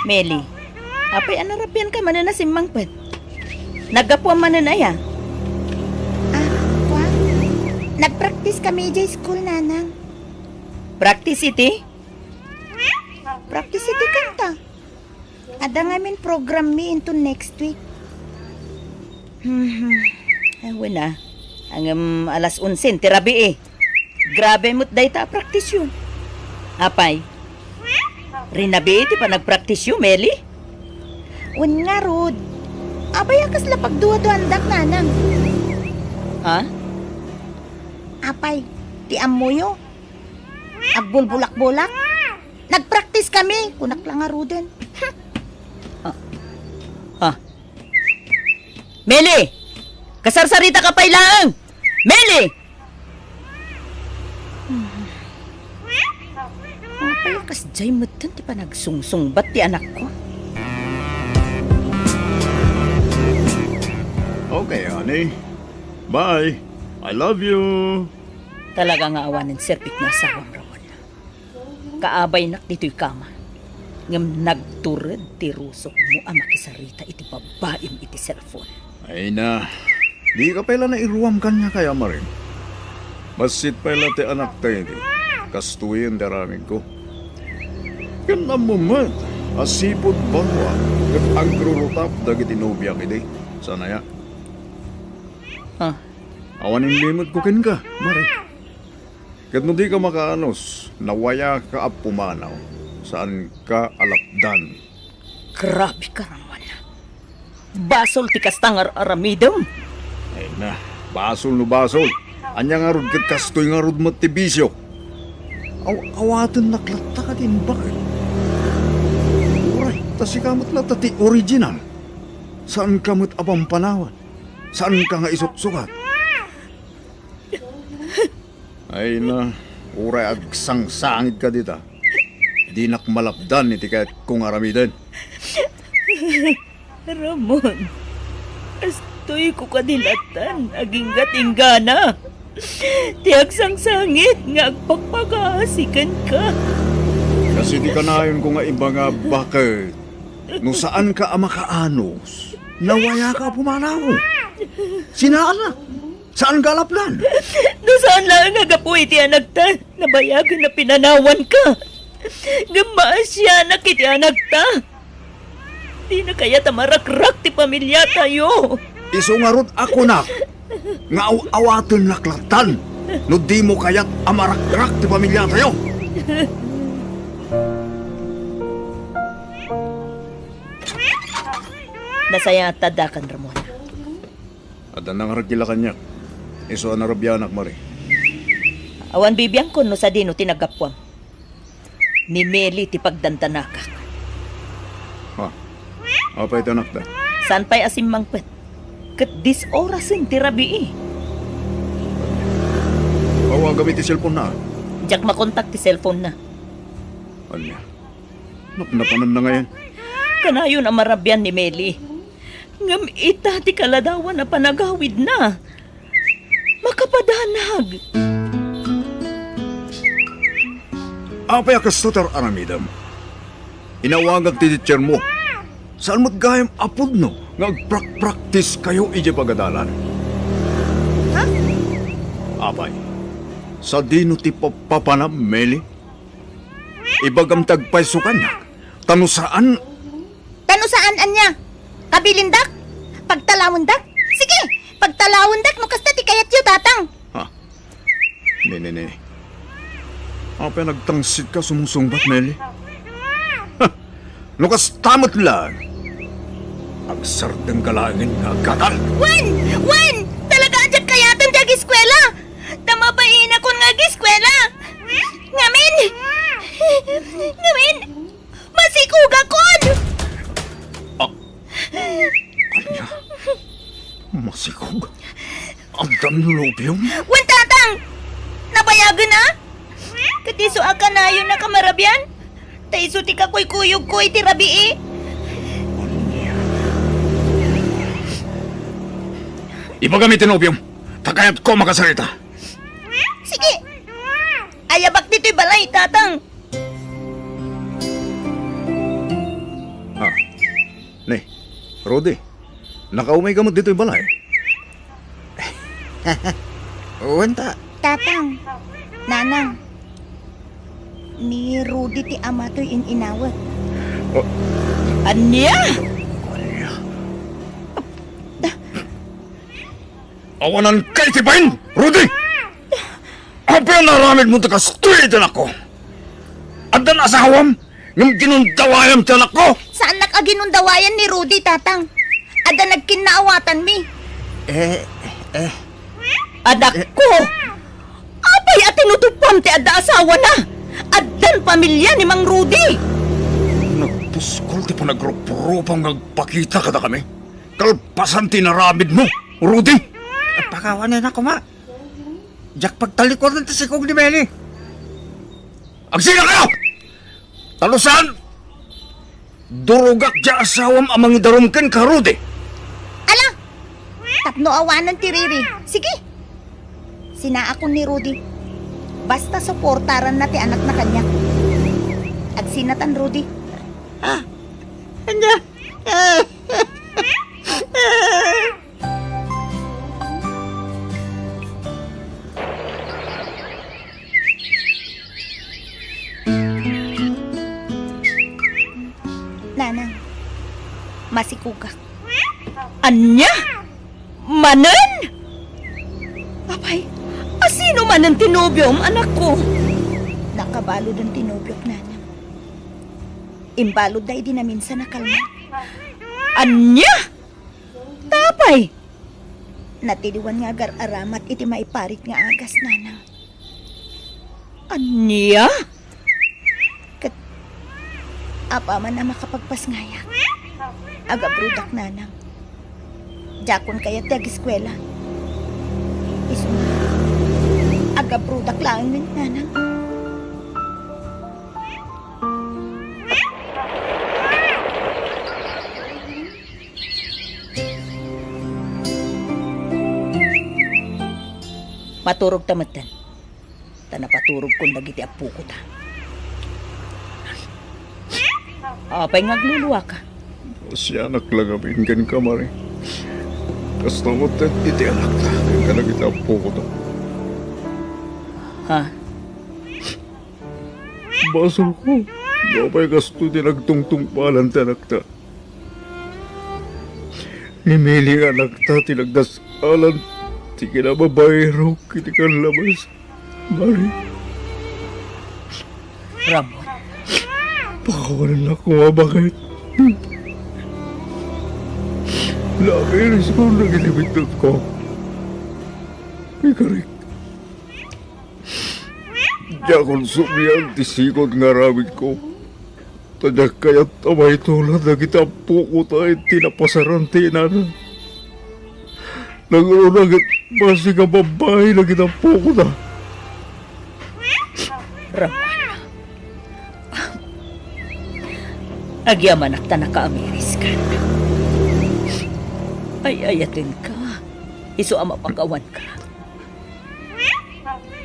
Meli, apay a narabian ka manen a simmangpet? Naggapuam manen aya? Ah, kua? Nagpractice kami idiay school, Nanang. Practice iti? Practice iti kanta. Adda ngamin program mi into next week. Hmm. Ay, wen a. Ngem alas onse ti rabii. Grabe met dayta a praktisyo. Apay? Rinabii ti panagpraktisyo, Meli? Wen ngarud. Apay a kasla pagduaduandak, Nanang? Ha? Apay, ti ammoyo? Agbulbulak-bulak? Nagpractice kami, kunak la ngaruden. Ah. Ah. Meli! Kasarsarita ka pay laeng! Meli! Apay a kasdiay metten ti panagsungsungbat ti anakko? Okay, honey. Bye. I love you. Talaga nga awanen serbik nga asawam, Ramon. Kaabaynak ditoy kama, ngem nagtured ti rusokmo a makisarita iti babbaim iti cellphone. Ay na, di ka pay la nairuam kaniak, Marim. Bassit pay la ti anakta idi, kastoyen ti aramidko. Ken ammom met a sipud banua ket agrurutap dagiti nobiak idi, saan aya? Ah. Awan imlimetko kenka, Marim. Ket no dika makaanus, nawayaka a pumanaw, saanka a lapdan. Grabe ka, Ramon. Basol ti kasta nga ar-aramidem. Ay na, basol no basol. Ania ngarud ket kastoy ngarud met ti bisio. Aw-, awatennak latta kadi imbag. Uray, ta sika met latta ti original. Saanka met a pampanawan. Saanka nga isuksukat. Ay na, uray agsangsangit ka dita. Dinak malapdan iti kayatko nga aramiden. Ramon, kastoyko kadi latta agingga-inggana ti agsangsangit nga agpakpakaasi kenka. Kas iti kanayonko nga iba nga baket. No saanka a makaanus, nawayaka a pumanaw. Sinaannak. Saanka a laplan. No saan laeng a gapu iti anakta, nabayagen a pinanawanka. Ngem maasianak iti anakta. Dina kayat a marakrak ti pamiliatayo. Isu ngarud a kunak nga aw-awatennak lattan no dimo kayat a marakrak ti pamiliatayo. Nasayaat ta addakan, Ramona. Adda nangaragila kaniak. Isu a narabianak, Mari. Awan bibiangkon no sadino ti naggapuam. Ni Meli ti pagdandanakak. Ha? Apay ti anakda? Saan pay a simmangpet? Ket dies orasen ti rabii. Awagam iti cellphone-na. Diak makontak ti cellphone-na. Ania? Napnapananna ngayen? Kanayon a marabian ni Meli. Ngem ita ti kaladawan a panagawidna. Makapadanag. Apay a kasto ti ar-aramidem? Inawagak ti teacher-mo. Saan met gayam a pudno nga agprakpraktiskayo idiay pagadalan? Ha? Apay, sadino ti papapanam, Meli? Ibagam ti agpayso kaniak. Ta no saan, Ta no saan, ania? Kabilindak? Pagtalawendak? Sige, pagtalawendak no kasta ti kayatyo, Tatang. Ha? Ni, ni, ni. Apay a nagtangsit ka sumsungbat, Meli? Ha! No kasta met laeng, agsardengka laengen nga aggatal. Wen! Wen! Talaga a diak kayaten ti ageskuela! Ta mabainakon nga ageskuela! Ngamin! Ngamin! Masikogakon! Ah, ania? Masikog? Addan nobiom? Wen, Tatang! Nabayagen a? Ket isu a kanayon a kamarabian? Ta isu ti kakuykuyogko iti rabii. Ania? Ibagam iti nobiom, ta kayatko a makasarita. Sige! Ayabak ditoy balay, Tatang! Ah, ni, Rudy, nakaumay ka met ditoy balay? Wen ta. Tatang, Nanang, ni Rudy ti amatoy in-inawet. Oh. Ania? Ania? Awanan ka iti bain, Rudy! Apay a naaramidmo ti kastoy iti anakko? Addan asawam, ngem ginundawayam ti anakko? Saannak a ginundawayan ni Rudy, Tatang. Adda nagkinnaawatanmi. Eh, eh. Anakko! Apay a tinutupam ti adda asawana? Addan pamilia ni Mang Rudy! Nagpuskol ti panagruprupam nga agpakita kadakami. Kalpasan ti inaramidmo, Rudy! Pakawanen a koma. Diak pagtalikuran ti sikog ni Meli. Agsinakayo! Ta no saan, durogak diay asawam a mangidarum kenka, Rudy. Ala! Tapno awanen ti riri. Sige. Sinaakon ni Rudy. Basta suportaranna ti anakna kaniak. Agsinatan, Rudy. Ah, ania? Nanang, masikogak. Ania? Manen? Apay, asino manen ti nobiom, anakko? Nakabaluden ti nobiok, Nanang. Imbaludda idi naminsan a kalma. Ania? Apay? Natiliwan nga agar-aramat iti maiparit nga agas, Nanang. Ania? Ket apaman a makapagpasngayak, agabrodak, Nanang. Diakon kayat ti ageskuela. Isu nga, agabrodak laengen, Nanang. Maturogta metten. Ta napaturogkon dagiti appoko ta. Apay nga agluluaka? Sianak la ngamin kenka, Mari. Kasta met iti anakta ken kadagiti ammokota. Ha? Basolko no apay kastoy ti nagtungtungpalan ti anakta. Ni Mili nga anakta ti nagdas-alan ti kinababairok iti kallabas. Mari. Ramon. Pakawanennak koma, baket. Nairiskan dagiti bitbitko. Ikarik. Diakon sublian ti sigud nga aramidko. Ta diak kayat a maitulad dagiti ammokota iti napasaran ti inana. Nangruna ket basi nga babbai dagiti ammokota. Ramona, agyamanak ta nakaamiriskan. Ay-ayatenka, isu a mapakawanka.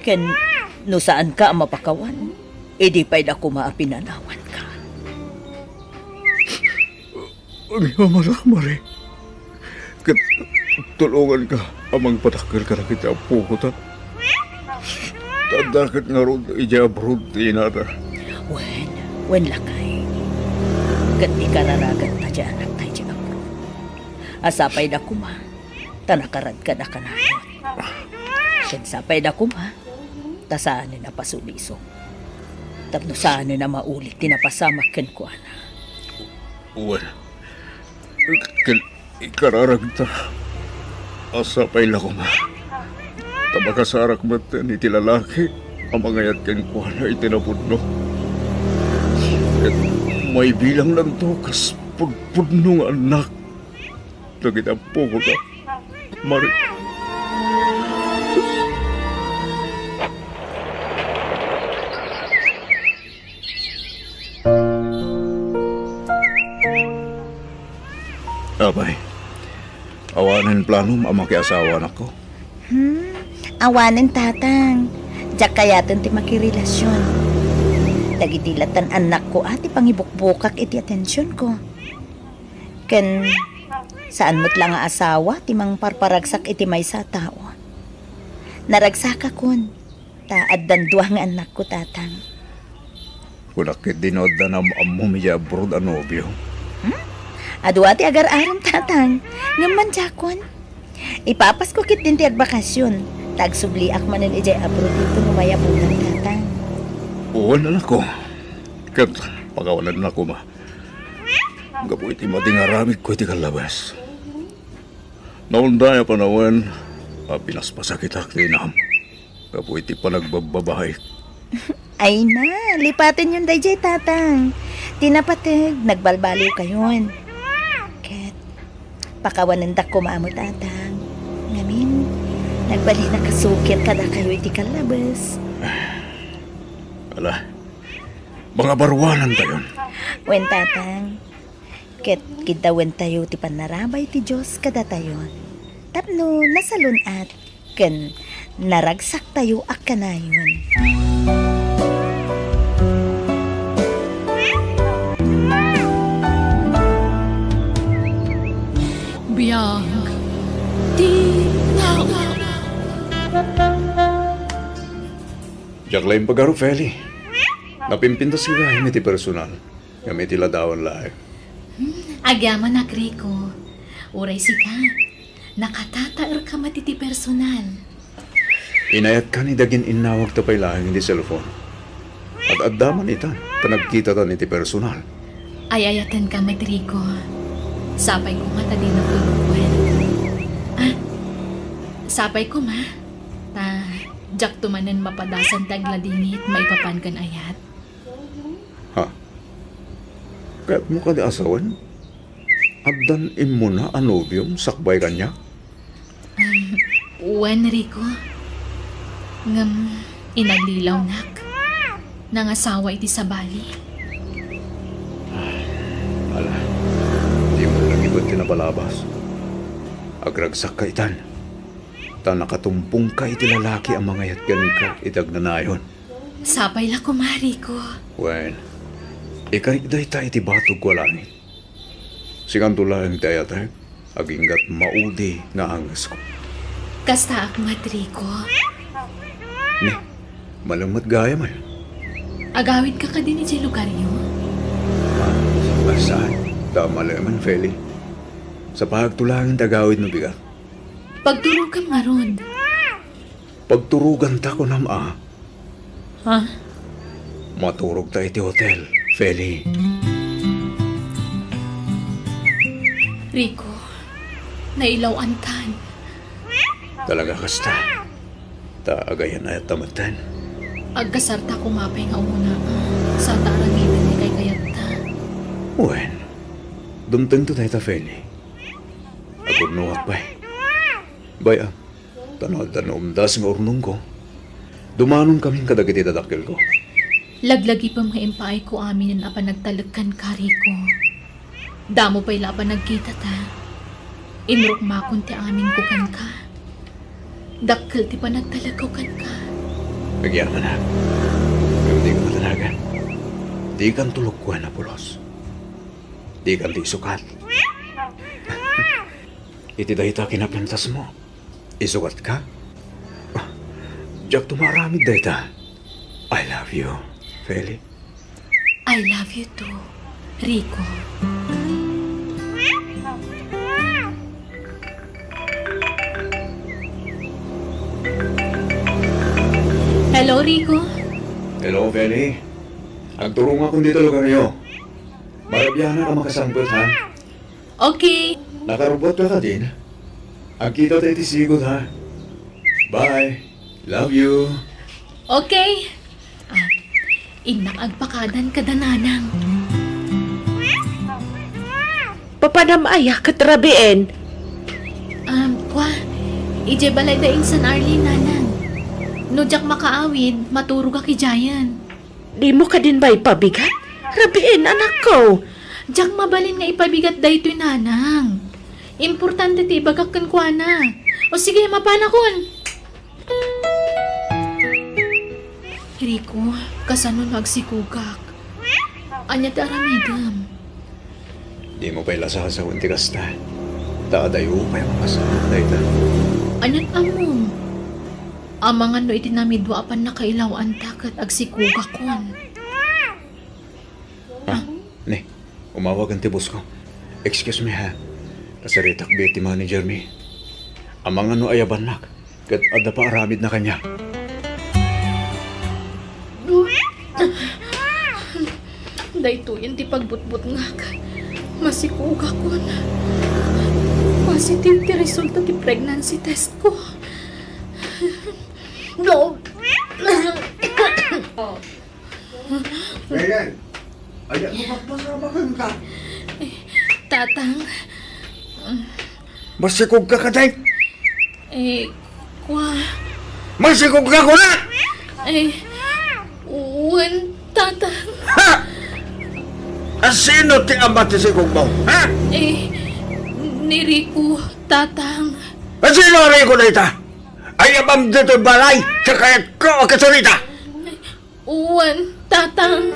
Ken no saanka a mapakawan, idi pay da koma a pinanawanka. Agyamanak, Mari. Ket tulonganka a mangpadakkel kadagiti ammokota. Ta adda ket ngarud idiay abroad ti inana. Wen, wen, lakay. Ket ikararaganta ti anakta idiay abroad. A sapay da koma, ta nakaradkada kanayon. Ken sapay da koma, ta saanen a pasulisok. Tapno saanen a maulit ti napasamak kenkuana. Wen, ken ikararagta a sapay la koma ta makasarak metten iti lalaki a mangayat kenkuana iti napudno. Ket maibilanglanto kas pudpudno nga annak dagiti ammokota. Mari. Apay, awanen planom a makiasawa, anakko? Hmm, awanen, tatang. Diak kayaten ti makirelasion. Dagiti latan annakko a ti pangibukbukak iti atensionko. Ken saan met la nga asawa ti mangparparagsak iti maysa a tao. Naragsakakon, ta addan dua nga annakko, tatang. Kunak ketdi no adda naam-ammom idiay abroad a nobio. Hmm? Adua ti agar-aram, tatang. Ngem mandiakon. Ipapasko ketdin ti agbakasion, ta agsubliak manen idiay abroad inton umayabunan, tatang. Wen, anakko. Ket pakawanennak koma. Gapu iti madi nga aramidko iti kallabas. Naunday a panawen a pinaspasakitak ti inam gapu iti panagbabbabaik. Ay na, lipatenyon daydiay, tatang. Ti napateg, nagbalbaliwkayon. Ket pakawanendak koma a met, tatang. Ngamin, nagbalin a kasukir kadakayo iti kallabas. Ala, mangabaruanantayon. Wen, tatang. Ket kiddawentayo ti pannarabay ti Dios kadatayo tapno nasalun-at ken naragsaktayo a kanayon. Biag ti tao. Diak la impagarup, Feli. Napimpintas gayam iti personal. Ngem iti ladawan laeng. Hmm, agyamanak, Rico. Uray sika, nakatataerka met iti personal. Inayatkan idagin innawagta pay laeng iti cellphone. Ad-adda man itan, ta nagkitatan iti personal. Ay-ayatenka met, Rico. Sapay koma ta dinak tulongen. Ah, sapay koma ta diakto manen mapadasan ti agladingit maipapan ken ayat. Ha? Kayatmo kadi a sawen? Addan immuna a nobiom sakbay kaniak? Um, wen, Rico. Ngem inaglilawnak. Nangasawa iti sabali. Ala, dimo nagibet ti nabalabas. Agragsakka itan. Ta nakatumpongka iti lalaki a mangayat kenka iti agnanayon. Sapay la koma, Rico. Wen, ikarik dayta iti batogko a langit. Sikanto laeng ti ayatek, aginggat maudi nga angesko. Kastaak met, Rico. Ne, malem met gayam, ay. Agawidka kadin idiay lugaryo? Ah, saan? Ta malemen, Feli. Sapagto laeng ti agawid no bigat. Pagturogam ngarud. Pagturoganta, kunam a. Ha? Maturogta iti hotel, Feli. Rico, nailaw-antan. Talaga kasta. Ta agayan-ayatta metten. Agkasarta koma pay nga umuna, a, sata aramiden ti kaykayatta. Wen, dumtengto dayta, Feli. Agurnongak pay. Bay-am, ta no adda naumdas nga urnongko, dumanonkamin kadagiti dadakkelko. Laglagipem nga impaayko aminen a panagtalek kenka, Rico. Damo pay la a panagkitata. Inrukmakon ti aminko kenka. Dakkel ti panagtalekko kenka. Agyamanak. Ngem dika matanagan. Dikan tulogkuan a pulos. Dikan ti isukat. Iti dayta kinapintasmo, isukatka? Ah, diakto maaramid dayta. I love you, Feli. I love you too, Rico. Hello, Rico. Hello, Feli. Agturongakon dita lugaryo. Marabianak a makasangpet, ha? Okay. Nakarubotka kadin? Agkitata iti sigud, ha? Bye. Love you. Okay. Ah, innak agpakadan kada nanang. Papanam aya ket rabiin? Um, kwa, idiay balayda insan Arlene, nanang. No diak makaawid, maturogak idiayen. Dimo kadin maipabigat? Rabiin, anakko. Diak mabalin nga ipabigat daytoy, nanang. Importante ti ibagak kenkuana. O sige, mapanakon. Rico, kasano no agsikogak? Ania ti aramidem? Dimo pay la sasawen ti kasta. Ta adayo pay a makasano dayta. Aniat ammom? Amangan no iti namidua a pannakailaw-anta ket agsikogakon. Ah, ne, umawagen ti boss ko. Excuse me, ha. Kasaritak biit ti manager mi. Amangan no ayabannak ket adda paaramidna kaniak. Daytoyen ti pagbutbutngak. Masikogakon. Positive ti resulta ti pregnancy test ko. No. Ryan, aya mo, magpasama ka. Tatang. Masikog ka, kaday? Eh, kwa. Masikog ka, kuna! Eh, wen, Tatang. Ha? A, sino ti ama ti sikog mo, ha? Eh, ni Rico, Tatang. A, sino Rico dayta? Ayabam ditoy balay, sa kayat ko a kasurita. Wen, Tatang.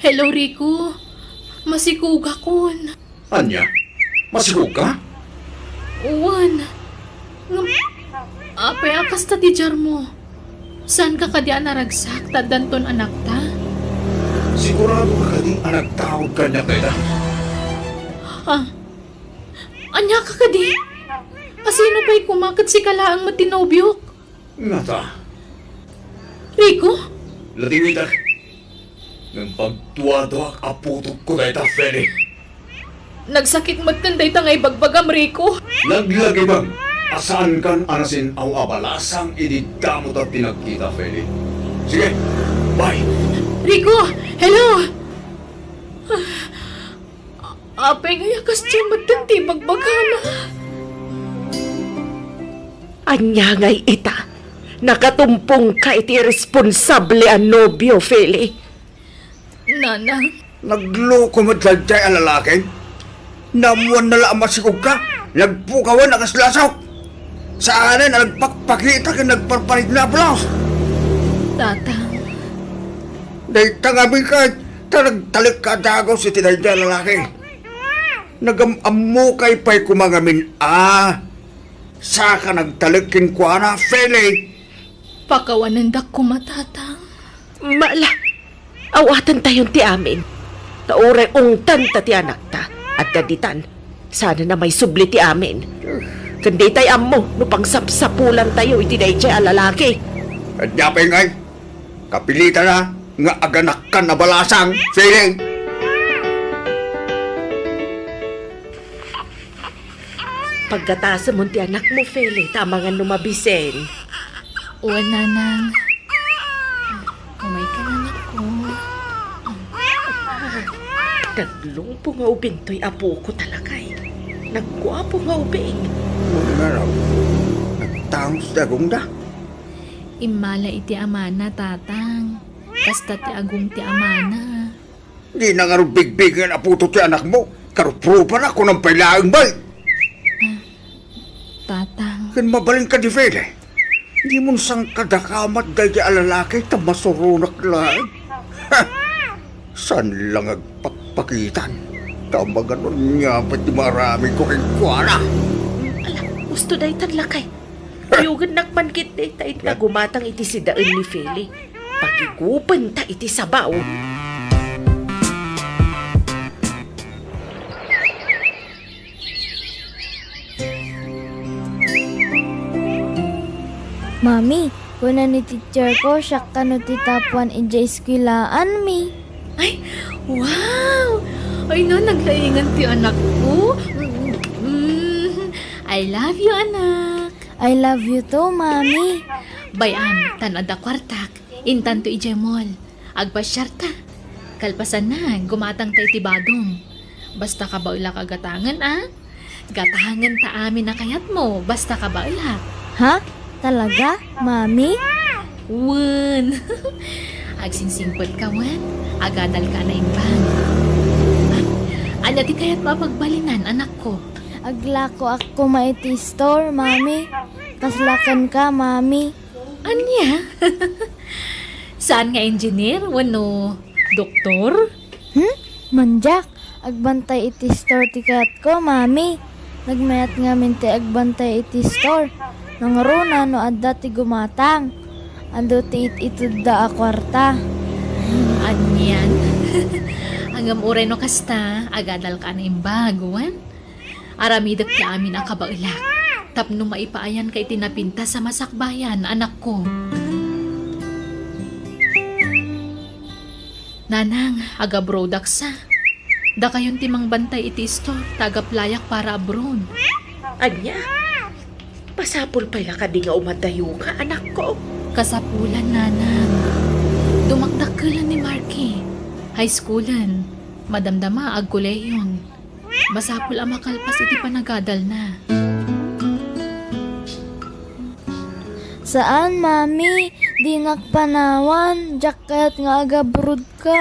Hello, Rico. Masikogakon. Ania? Masikog ka? Wen. Ngem, apay a kasta ti diarmo? Saanka kadi a naragsak ta addanton anakta? Sigurado ka kadi a nagtaud kaniak dayta? Ah, ania ka kadi? Asino pay koma ket sika laeng met ti nobiok? Ngata. Rico? Latiwitak. Ngem pagduaduak a putotko dayta, Feli. Nagsakit metten dayta nga ibagbagam, Rico. Laglagipem a saankan a nasin-aw a balasang idi damo ta ti nagkita, Feli. Sige, bye. Rico, hello! Apay ngay a kasdiay metten ti ibagbagana? Ania ngay ita? Nakatumpongka iti irresponsable a nobio, Feli. Nanang. Nagloko met daydiay a lalaki. Naammoanna la a masikogka. Nagpukawen a kas lasok. Saanen a nagpakpakita ken nagparparigna a pulos. Tatang. Dayta ngamin ket Ta nagtalekka a dagus iti daydiay a lalaki. Nagam-ammokay pay koma ngamin a saka nagtalek kenkuana, Feli. Pakawanendak koma, Tatang. Mala, awatentayon ti amin. Ta uray ungtanta ti anakta. Adda ditan, saan a maisubli ti amin. Ken ditay ammo no pangsapsapulantayo iti daydiay a lalaki. Ania pay ngay? Kapilitana nga aganakkan a balasang, Feli. Paggatasemon ti anakmo, Feli, ta amangan no mabisen. Wen, Nanang. Umayka, anakko. Naglungpo nga ubing toy apoko ta lakay. Nagguapo nga ubing. Wen nga raw, nagtangus ti agongda. Immala iti amana, Tatang. Kasta ti agong ti amana. Dina ngarud bigbigen a puto ti anakmo. Karuprupana, kunam pay laeng, bay. Ah, Tatang. Ken mabalin kadi, Feli? Dimon sangkadakamat daydi a lalaki ta masuronak laeng. Ha! Saan lang agpakpakitan? Ta maganonnya pay ti maaramidko kenkuana. Ala, usto daytan lakay. Kuyugennak man ketdi ta inta gumatang iti sidaen ni Feli. Pagigupenta iti sabaw. Mami, kuna ni teacher ko, siak kano ti top one idiay eskwelaanmi. Ay, wow! Ay na, naglaingan ti anakko. Mm, I love you, anak. I love you too, Mami. Bay-am, ta no adda kuartak, intanto idiay mall. Agpasiarta. Kalpasanna, gumatangta iti badong. Basta kabaelak a gatangen, a? Gatangenta amin a kayatmo, basta kabaelak. Ha? Talaga, Mami? Wen. Agsingsingpetka wen, agadalka a naimbag. Ania ti kayatmo a pagbalinan, anakko? Aglakoak koma iti store, Mami. Kasla kenka, Mami. Ania? Saan nga engineer wenno doktor? Hmm? Mandiak, agbantay iti store ti kayatko, Mami. Nagmayat ngamin ti agbantay iti store. Nangruna no adda ti gumatang. Adu ti it-itedda a kuarta. Anian? Ngem uray no kasta, agadalka a naimbag, wen? Aramidek ti amin a kabaelak, tapno maipaayanka iti napintas a masakbayan, anakko. Nanang, agabroadaksa. Dakayon ti mangbantay iti istor, ta agaplayak para abroad. Ania? Masapul pay la kadi nga umadayoka, anakko? Kasapulan, Nanang. Dumakdakkelen ni Marky. High schoolen. Madamdama, agkolehion. Masapul a makalpas iti panagadalna. Saan, Mami. Dinak panawan. Diak kayat nga agabroadka.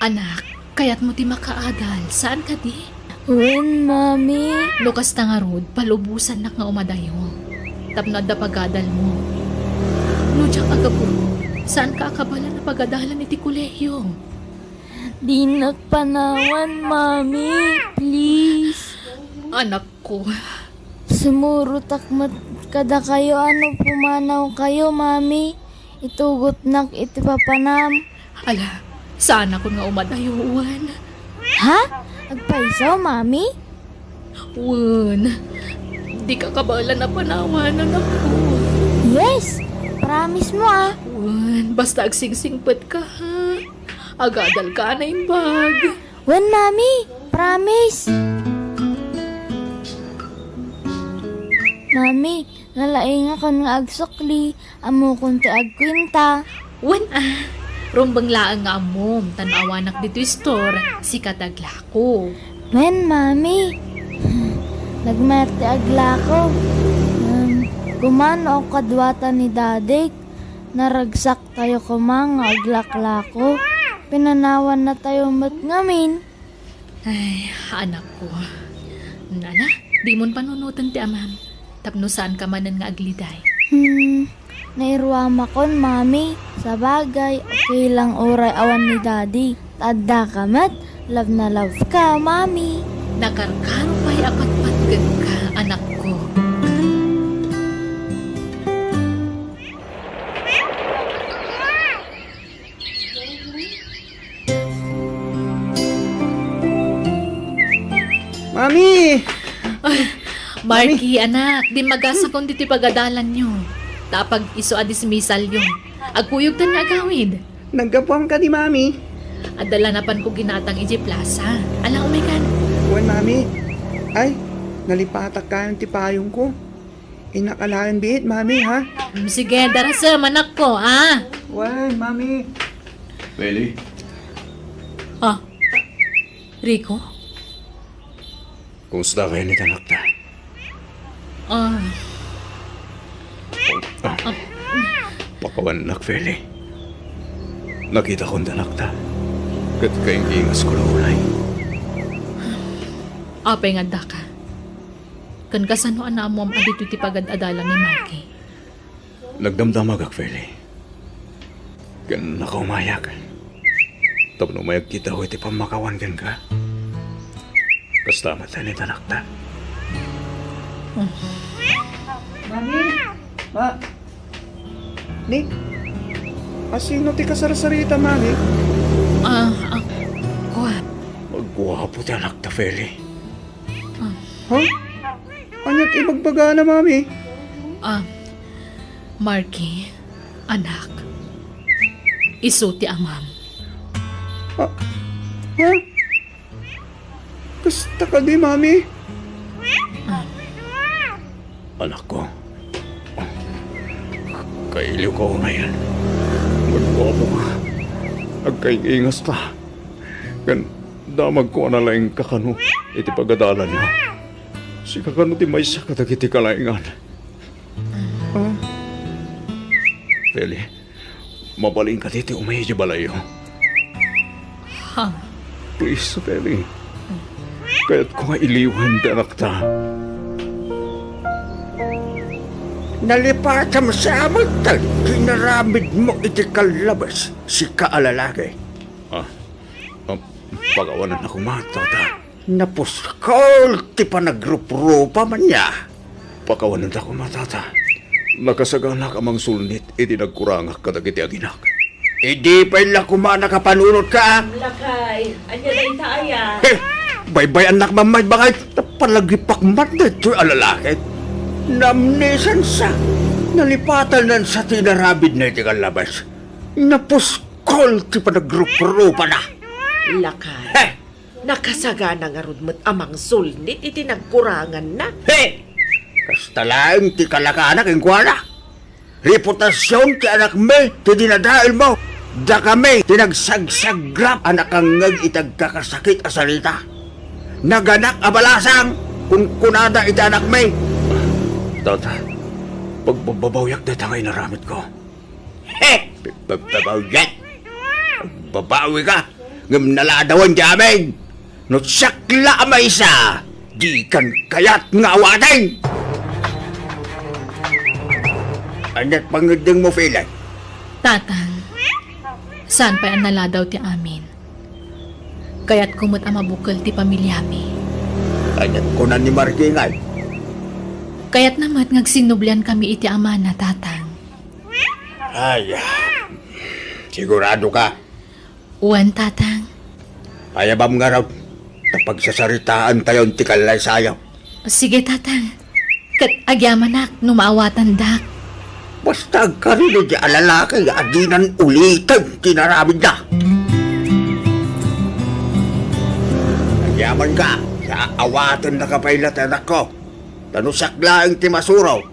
Anak, kayatmo ti makaadal. Saan kadi? Wen, Mami. No kasta ngarud, palubosannak nga umadayo. Tapno adda pagadalmo. No diak agabroad, saanka a kabaelan a pagadalen iti kolehio. Dinak panawan, Mami. Please. Anakko. Sumurotak met kadakayo a no pumanawkayo, Mami. Itugotnak iti papanam. Ala, saanakon nga umadayo, wen. Ha? Agpayso, Mami? Wen, dika kabaelan a panawan, anakko. Yes! Promise mo, ah. Wen, basta agsingsingpetka, ha? Agadalka a naimbag. Wen, Mami. Promise. Mami, nalaingakon nga agsukli. Ammokon ti agkuenta. Wen, ah. Rumbeng laeng nga ammom, ta no awanak ditoy istor, sika ti aglako. Wen, Mami. Nagmayat ti aglako. Ngem, kumano kaduata ni Dadik? Naragsaktayo koma nga aglaklako. Pinanawannatayo met ngamin. Ay, anakko. Nana, dimon panunoten ti amam. Tapno saanka manen nga agliday. Hmm, nairuamakon, Mami. Sabagay, okay lang uray awan ni Daddy. Ta addaka met, love na love ka, Mami. Nakarkaro pay a patpatgedka, anakko. Mami! Ay, Marky, anak, dimmagasakon ditoy pagadalanyo. Ta apag-isu a dismissalyo. Agkuyogtan nga agawid. Naggapuam kadi, Mami? Adda la napanko ginatang idiay plaza. Ala, umaykan. Wen, Mami. Ay, nalipatak kayon ti payongko. Innak alaen biit, Mami, ha? Mm, sige, darasem, anakko, ha? Wen, Mami. Meli? Ah, Rico? Kumusta kayo ni tanakta? Ah. Ah. Pakawannak, Feli. Nakitakon tanakta. Ket kaingingasko la unay. Apay nga addaka? Ken kasano a naammoam a ditoy ti pagad-adalan ni Marky? Nagdamdamagak, Feli. Ken nakaumayak. Tapno may agkitako iti pammakawan kenka. Kasta met ni tanakta. Mami! Ma! Ni? Asino ti kasarsarita, Mami? Ah, ah, kua. Agguapo ti anakta, Feli. Ah. Ha? Ania ti ibagbagana, Mami? Ah, Marky, anak, isu ti amam. Ah, ha? Kasta kadi, Mami? Ah. Anakko, kailiwka unayen. Agguapo ka. Agkaingingasta. Ken damagko a nalaingka kano iti pagadalanyo. Sika kano ti maysa kadagiti kalaingan. Ah. Feli, mabalinka ti umay idiay balayyo. Ha? Please, Feli. Kayatko nga iliwen ti anakta. Nalipatam sa met ti inaramidmo iti kallabas, sika a lalaki. Ah, ah, pakawanannak koma, tata. Napuskol ti panagruprupa man ya. Pakawanannak koma, tata. Nakasaganak a mangsulnit idi nagkurangak kadagiti aginak. Idi pay la koma nakapanunotka. Lakay, ania dayta aya? Eh, baybay-annak mamay bakay ta palagipak man daytoy a lalaki. Namnisansa, nalipatanansa ti inaramidna iti kallabas. Napuskol ti panagruprupada. Lakay. Eh, Nakasagana ngarud met a mangsulnit iti nagkuranganna. He! Kasta laeng ti kalakana kenkuana. Reputasion ti anakmi ti dinadaelmo. Dakami ti nagsagsagrap a nakangngeg iti agkakasakit a sarita. Naganak a balasang, kunkunada iti anakmi. Tata, pagbababawiak dayta nga inaramidko. He! Pagbabawiak? Babawi ka, ngem naladawan ti amin. No siak la a maysa, dikan kayat nga awaten. Ania't pangngeddengmo, Feli? Tatang, saan pay a naladaw ti amin. Kayatko met a mabukel ti pamiliami. Ania't kuna ni Marky ngay? Kayatna met nga agsinnublian kami iti amana, Tatang. Ay, sigurado ka? Wen, Tatang. Payabam ngarud, ta pagsasaritaantayon ti kallaysayo. Sige, Tatang. Ket agyamanak no maawatandak. Basta agkarina di a lalaki nga adinan uliten ti inaramidna. Agyamanka, ta awatennaka pay la ti anakko. Ta no siak laeng ti masurot,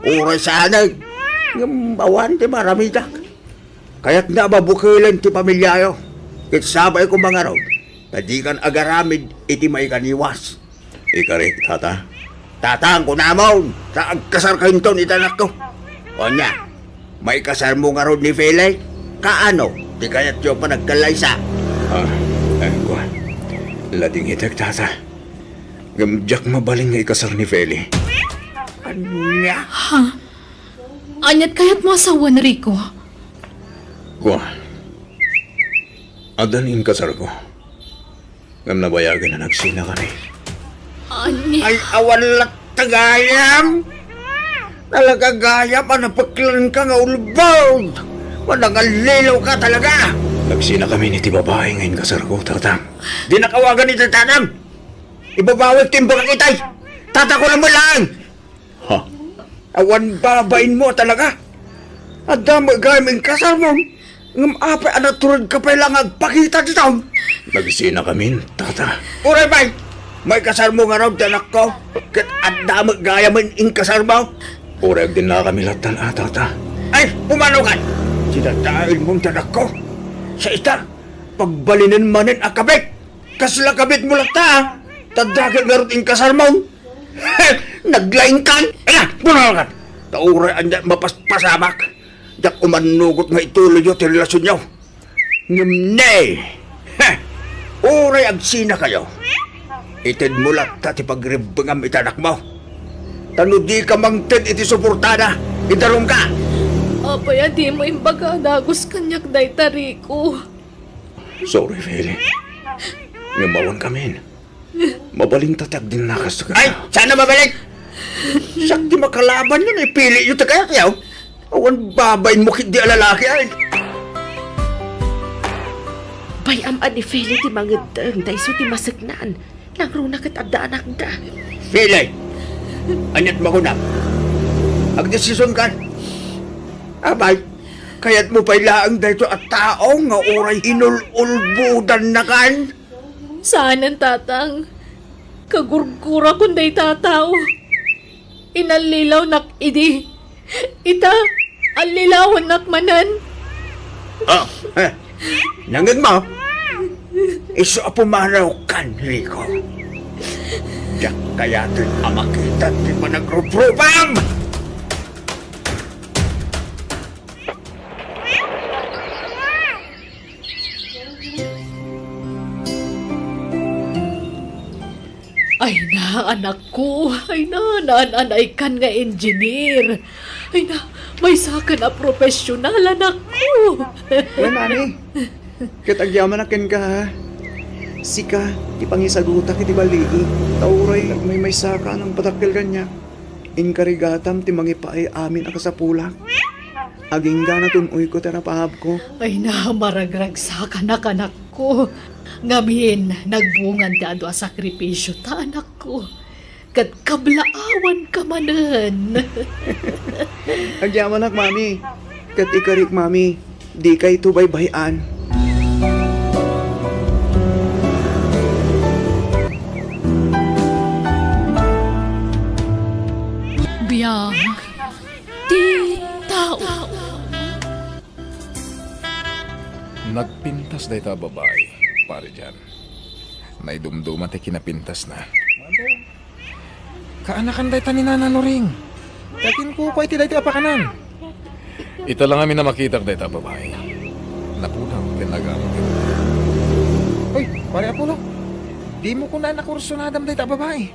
uray saanen, ngem awan ti maaramidak. Kayatna a mabukelen ti pamiliayo, ket sabayko mangarud, ta dikan agaramid iti maikaniwas. Ikarik, tata? Tatang, kunamon, ta agkasarkayon iti anakko. Ania, maikasarmo ngarud ni Feli? Kaano ti kayatyo a panagkallaysa? Ah, eh, kua. Ladingitek, tata. Ngem diak mabalin nga ikasar ni Feli. Ania? Ha? Ania't kayatmo a sawen, Rico? Kua. Adda ni inkasarko. Ngem nabayagen a nagsinakami. Ania? Ay, awan latta gayam! Talaga gayam a napeklan ka nga ulbod! Manangallilaw ka talaga! Nagsinakami ni ti babai nga inkasarko, Tatang. Dinak awagan ni Tatang! Ibabawik ti imbagak itay! Tatako lang mo lang! Ha? Awan babainmo talaga. Adda met gayam inkasarmon. Ngem apay a naturedka pay la nga agpakita ditoy? Nagsinakamin, Tata. Uray pay, maikasarmo ngarud ti anakko, ket adda met gayam inkasarmo. Uray agdinnakami lattan a, Tata. Ay, pumanaw kan! Dinadaelmon ti anakko. Sa ita, pagbalinen manen a kabit. Kasla kabitmo latta, a? Ta dagiti ngarud inkasarmon. Naglaingkan. Ala, bunalangan. Ta uray ania mapaspasamak. Diak umannugot nga ituloyyo ti relasionyo. Ngem ne. Heh. Uray agsinakayo. Itedmo latta ti pagribbengam iti anakmo. Ta no dika mangted iti suportana, idarumka. Apay a dimo imbaga a dagus kaniak dayta, Rico? Sorry, Feli. Ngem awan kamin. Mabalinta ti agdinnakas ti kasta. Ay, saan a mabalin? Siak ti makalabanyo no ipiliyo ti kayatyo. Awan babainmo ketdi a lalaki, ay. Bay-am a ni Feli ti mangeddeng ta isu ti maseknan. Nangruna ket adda anakda. Feli, aniat makunam? Agdesisionkan? Apay, kayatmo pay laeng daytoy a tao nga uray inul-ulbodannakan? Saanen, Tatang. Kagurgurakon dayta a tao. Inallilawnak idi. Ita, allilawannak manen. Ah, eh. Nangngegmo? Isu a pumanaw kan, Rico. Diak kayaten a makita ti panagruprupam! Ay na, anakko. Ay na, naan-anaykan nga engineer. Ay na, maysakan a profesional, anakko. Uy, mami. Ket agyamanak kenka, ha? Sika, ti pangisagutak iti balii. Ta uray agmaymaysaka a nangpadakkel kaniak. Inkarigatam ti mangipaay amin a kasapulak. Agingga natun-oyko ti arapaabko. Ay na, maragragsakanak, anakko. Ngamin, nagbungan ti adu a sakripisiota, anakko. Ket kablaawanka manen. Agyamanak, mami. Ket ikarik, mami. Dikayto baybay-an. Biag ti tao. Nagpintas dayta a babai, Pare Jan. Naidumduma ti kinapintasna. Kaanakan dayta ni Nana Loring. Katin ko pa iti daytoy a pakanan. Ita la ngamin a makitak dayta a babai. Napudaw ken nagawid. Uy, Pare Apollo, dimo kunaen a kursunadam dayta a babai.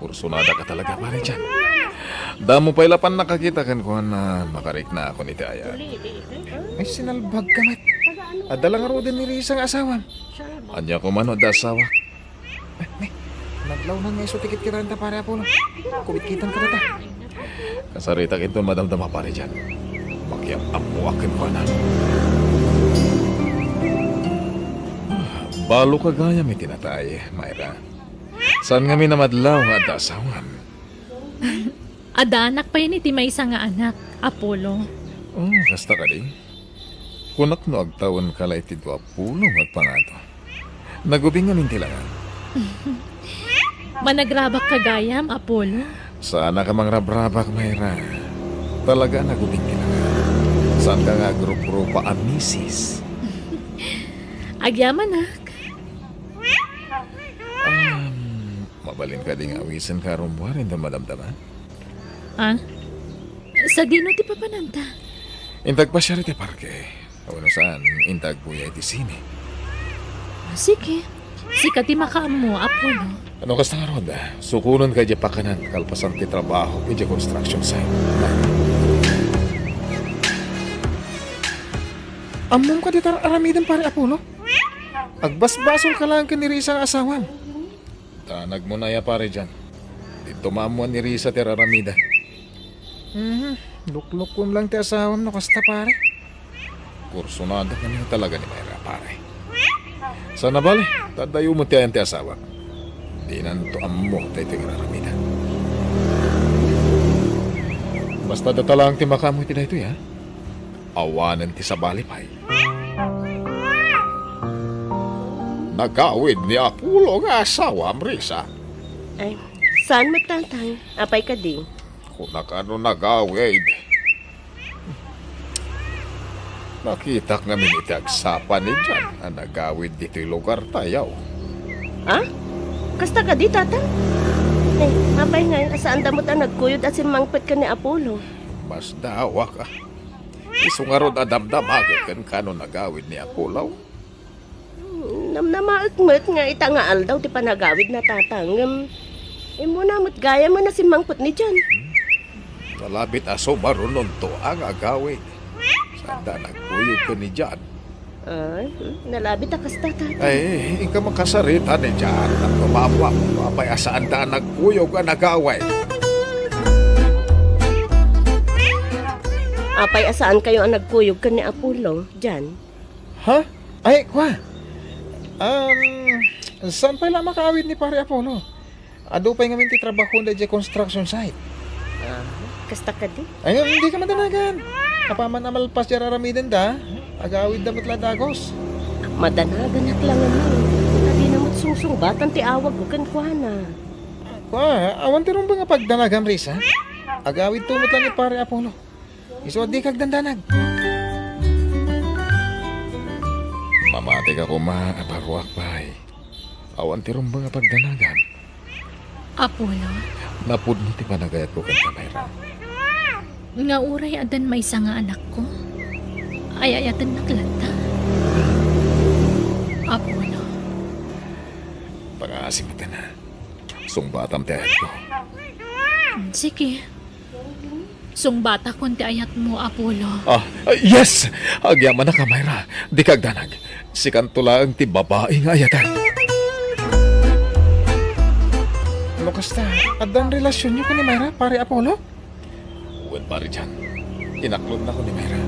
Kursunadaka talaga, Pare Jan. Damo pay laeng nakakita kenkuana, makariknaakon iti ayat. Ay, sinalbagka met. Adda la ngaruden ni Risa nga asawam. Ania koma no adda asawak? Eh, ne, naglawnan nga isu ti kitkitaenta, Pare Apollo. Kumitkitaenka dayta. Kasaritak inton madamdama, Pare Jan. Makiam-ammoak kenkuana. Balo ka gayam iti natay, Myra. Saan ngamin a madlaw nga adda asawam? Adda anak payen iti maysa nga anak, Apollo. Oh, kasta kadi? Kunak no agtawenka la iti dua pulo nga agpangato. Nagubing ngamin ti langan. Managrabak ka gayam, Apollo? Saanka mangrabrabak, Myra. Talaga a nagubing ti langan. Saanka nga agruprupa a misis. Agyamanak. Um, mabalin kadi nga awisenka a rummuar inton madamdama? Ah? Sadino ti papananta? Inta agpasiar iti parke. Wenno saan, inta agbuya iti sine. Ah, sige. Sika ti makaammo, Apollo. No kasta ngarud, sukonenka idiay pakanan kalpasan ti trabaho idiay construction site. Ammom kadi ti ar-aramidem, Pare Apollo? Agbasbasolka laeng ken ni Risa nga asawam. Danagmo aya, pare, diay. Didto maammoan ni Risa ti ar-aramidem. Mhm. Luklukkon laeng ti asawam no kasta, pare. Kursunada kami talaga ni Myra, pare. Saan a bale, ta adda met ti ayan ti asawak. Dinanto ammo daytoy nga ar-aramidem. Basta data laeng ti makaammo iti daytoy, ha? Awanen ti sabali pay. Nagawid ni Apollo nga asawam, Risa? Ay, saan met, Tatang? Apay kadi? Kunak a no nagawid. Nakitak ngamin iti agsapa ni John a nagawid ditoy lugartayo. Ah? Kasta kadi, Tatang? Ay, apay ngay a saanda met a nagkuyog a simmangpet ken ni Apollo? Masdaawak, a. Isu ngarud a damdamagek kenka no nagawid ni Apollo. Hmm, namnamaek met nga ita nga aldaw ti panagawidna, Tatang, ngem immuna met gayam a simmangpet ni John. Nalabit a sumarunonto a nga agawid. Saanda a nagkuyog ken ni John. Ay, hmm, nalabit a kasta, Tatang. Ay, inka makasarita ni John. Nagpapapwa, apay a saanda a nagkuyog a nagawid. Apay a saankayo a nagkuyog ken ni Apollo, John? Ha? Ay, kua. Um, saan pay la makaawid ni Pare Apollo? Adu pay ngamin ti trabahoenda idiay construction site. Ah, kasta kadi? Ay, ngem, dika madanagan. Apaman a malpas diay ar-aramidenda, agawidda met la dagus. Madanaganak la ngamin. Ta dina met sungsungbatan ti awagko kenkuana. Kua, awan ti rumbeng a pagdanagam, Risa. Agawidto met la ni Pare Apollo. Isu a dika agdandanag. Mamatika koma a barruak pay. Awan ti rumbeng a pagdanagam. Apollo? Napudno ti panagayatko kenka, Myra. Nga uray addan maysa nga anakko, ay-ayatennak latta. Apollo. Pangasim ta na. Sungbatam ti ayatko. Sige. Sungbatakon ti ayatmo, Apollo. Ah, ah, yes! Agyamanak, Myra. Dika agdanag. Sikanto laeng ti babai nga ayaten. No kasta, addan relasionyo ken ni Myra, Pare Apollo? Wen, Pare John. Inaklodnakon ni Myra.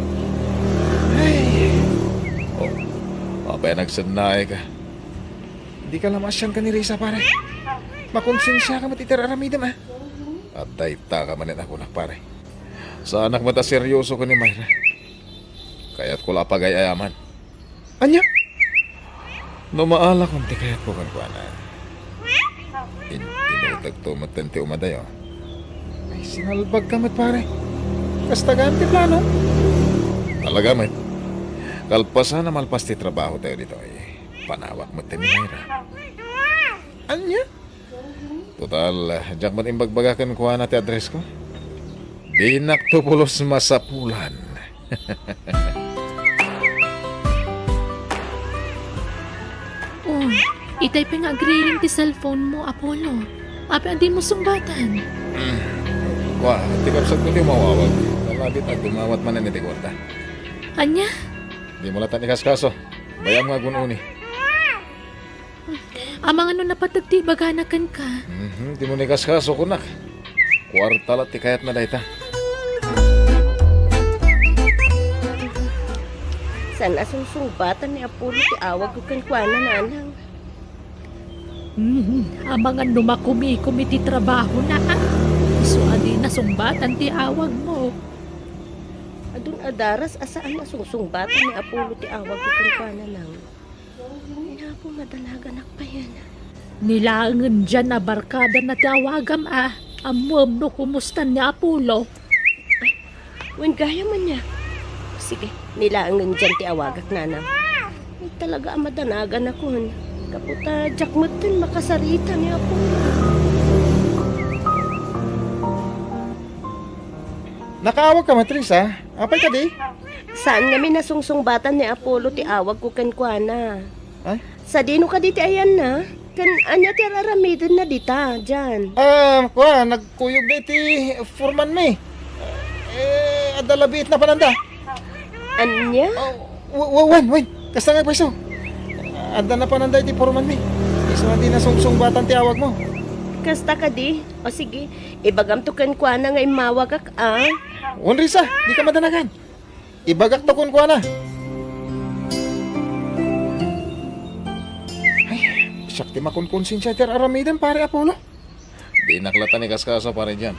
Ay. Oh, apay a nagsennaayka? Dika la maasianka ni Risa, pare. Makonsensiaka met iti ar-aramidem, a. Adda itaka manen a kunak, pare. Saanak met a serioso ken ni Myra. Kayatko la a pagay-ayaman. Ania? No maalakon ti kayatko kenkuana, in-, inutegto metten ti umadayo. Ay, sinalbagka met, pare. Kasta gayam ti plano. Talaga met. Kalpasan a malpas ti trabahotayo ditoy, panawak metten ni Myra. Ania? Total, diak met imbagbaga kenkuana ti addressko. Dinakto pulos masapulan. Oh, itay pay nga agriring ti cellphone mo, Apollo. Apay a dimo sungbatan? Hmm. Kua, ti kabsatko ti umawawag. Nalabit a dumawat manen iti kuarta. Ania? Dimo latta ikaskaso. Bayam nga agun-uni. Amangan no napateg ti ibagana kenka. Mhm, dimo ikaskaso, kunak. Kuarta la ti kayatna dayta. Saan a sungsungbatan ni Apollo ti awagko kenkuana, nanang. Mhm, amangan no makumikumi ti trabahona, a. Isu a dina sungbatan ti awagmo. Adun a daras a saan a sungsungbatan ni Apollo ti awagko kenkuana, nang. Ay, napo, madanaganak payen. Ni laengen diay a barkadana ti awagam, a. Ammoem no kumustan ni Apollo. Ay, wen gayam ania. Sige, ni laengen diay ti awagak, nanang. Ay, talaga a madanaganakon. Gapu ta diak metten makasarita ni Apollo. Nakaawagka met, Risa? Apay kadi? Saan ngamin a sungsungbatan ni Apollo ti awagko kenkuana. Ay? Sadino kadi ti ayanna? Ken ania ti ar-aramidenna dita, diay? Ah, kua, nagkuyog da iti foreman mi. Eh, adda la biit napananda. Ania? Oh, W-, w-, wen, wen, kasta nga agpayso. Adda napananda iti pormanmi. Isu a di nasungsungbatan ti awagmo. Kasta kadi? O sige, ibagamto kenkuana nga immawagak, a? Wen, Risa, dika madanagan. Ibagakto kenkuana. Ay, siak ti makonkonsensia iti ar-aramidem, Pare Apollo. Dinak latta ni kaskaso, Pare John.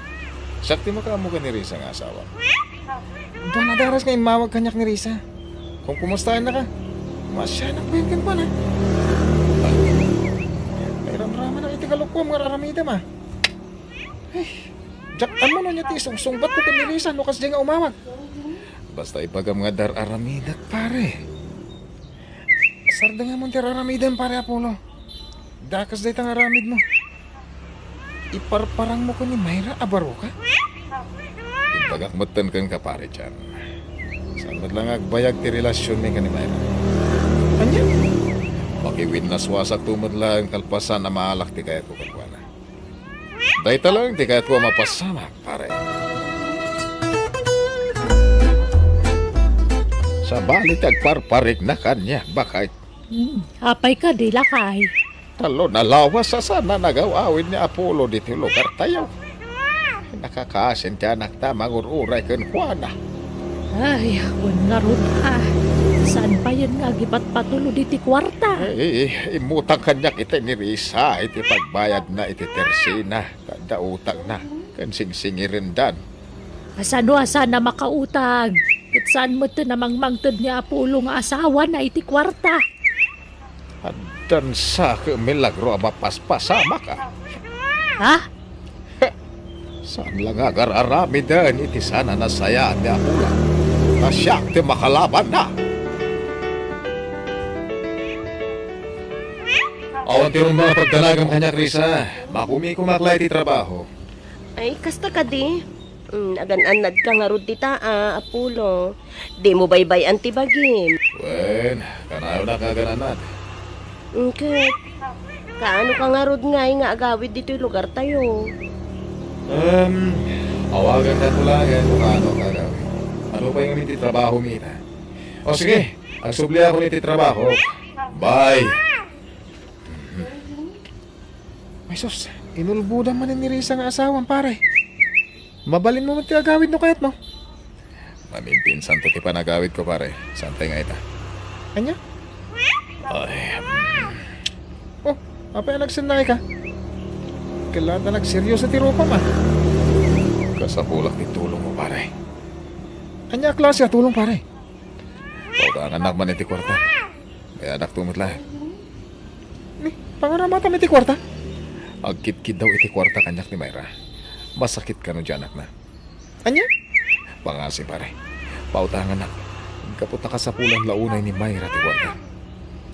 Siak ti makaammo ken ni Risa nga asawa. Dua a daras nga immawag kaniak ni Risa. Kon kumustayannaka, masianak pay kenkuana. Ay, nairamramanak iti kalokoam nga ar-aramidem, a. Ay, diak ammo no ania ti isungsungbatko ken ni Risa no kasdiay nga umawag. Basta ibagam nga adda ar-aramidek, pare. Sardengamon ti ar-aramidem, Pare Apollo. Dakes dayta nga aramidmo. Iparparangmo ken ni Myra a baroka? Imbagak metten kenka, Pare John. Saan met la nga agbayag ti relasionmi ken ni Myra. Ania? Makiwinnaswasakto met laeng kalpasan a maalak ti kayatko kenkuana. Dayta laeng ti kayatko a mapasamak, pare. Sabali ti agparparigna kaniak, baket. Hmm, apay kadi, lakay? Tallo a lawas a saan a nagaw-awid ni Apollo ditoy lugartayo. Nakakaasin ti anakta a mangur-uray kenkuana. Ay, wen ngarud, a. Saan payen nga agipatpatulod iti kuarta? Ay, immutang kaniak itay ni Risa iti pagbayadna iti tersina, kada utangna, ken singsingirendan. Kasano a saan a makautang? Ket saan metten a mangmangted ni Apollo nga asawana iti kuarta? Addan sa ket milagro a mapaspasamak, a. Ha? Saan la nga agar-aramiden iti saan a nasayaat ti Apollo. Ta siak ti makalabanna. Awan ti rummuar a pagdanagam kaniak, Risa. Makumikomak la iti trabaho. Ay, kasta kadi? Mm, agan-annadka ngarud dita, a, Apollo. Dimo baybay-an ti bagim. Wen, kanayonak nga agan-annad. Mm, ket, kaano ka ngarud ngay nga agawid ditoy lugartayo? Em, awagankanto laeng no kaano ka agawid. Ano pay ngamin ti trabahomi ita? O sige, agsubliakon iti trabaho. Bye. Ay sus, inulbodan manen ni Risa nga asawam, pare. Mabalinmo met ti agawid no kayatmo. Mamimpinsanto ti panagawidko, pare. Saan pay nga ita? Ania? Ay, mm. Oh, apay a nagsennaka? Ket la ta nagserioso ti rupam, a. Kasapulak ti tulongmo, pare. Ania a klase a tulong, pare? Pautangannak man iti kuarta. Bayadakto met laeng. Ni, pangaramatam iti kuarta? Agkitkiddaw iti kuarta kaniak ni Myra. Masakit kano ti anakna. Ania? Pangasim, pare. Pautangannak. Gapu ta kasapulan la unay ni Myra ti kuarta.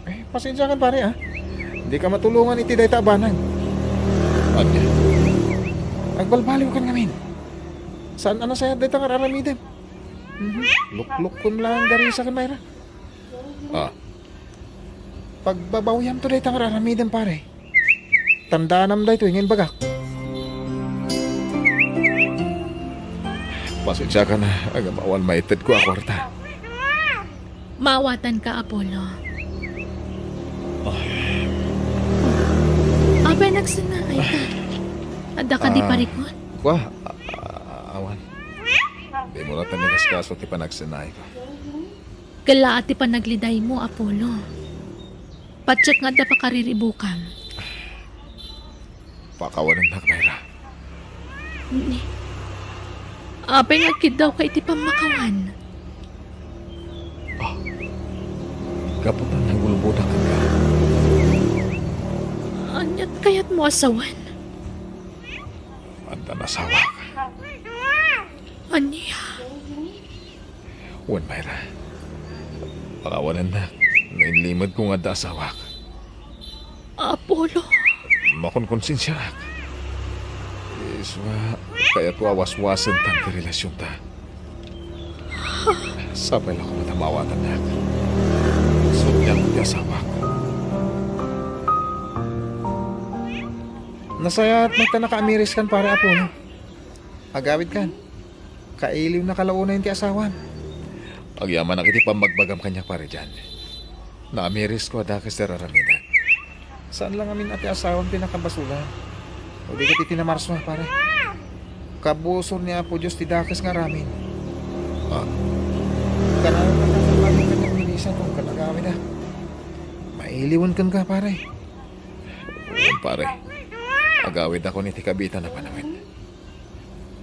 Eh, pasensiakan, pare, a. Dika matulongan iti dayta a banag. Ania? Agbalbaliwkan ngamin. Saan a nasayaat dayta nga ar-aramidem? Mhm. Luklokkon laeng da Risa ken Myra. A. Pagbabawiamto dayta nga ar-aramidem, pare. Tandaanam daytoy nga imbagak. Pasensiakan a, ngem awan maitedko a kuarta. Maawatanka, Apollo. Ay. Apay a nagsennaayka? Adda kadi parikut? Kua, a-, a-, awan. Dimo latta ni kaskaso ti panagsennaayko. Ket la ti panaglidaymo, Apollo. Patiek nga adda pakariribukam. Pakawanennak, Myra. Ni, apay nga agkiddawka iti pammakawan? A, gapu ta nangulbodak kenka. Ania ti kayatmo a sawen? Adda asawak. Ania? Wen, Myra. Pakawanennak no inlimedko nga adda asawak. Apollo. Makonkonsensiaak. Isu nga kayatko a waswasentan ti relasionta. Sapay la koma ta maawatannak. Sutnganko ti asawak. Nasayaat met ta nakaamiriskan, Pare Apollo. Agawidkan. Kailiwnaka la unay ti asawam. Agyamanak iti pammagbagam kaniak, Pare John. Naamirisko a dakes ti ar-aramidek. Saan la ngamin a ti asawam ti nakabasolan. O di ket iti namarso, pare. Kabusor ni Apo Dios ti dakes nga aramid. Ah, kanayon a kasalpagen kaniak ni Risa tunggal agawida. Mailiwen kenka, pare. Wen, pare. Agawidakon iti kabiitan a panawen.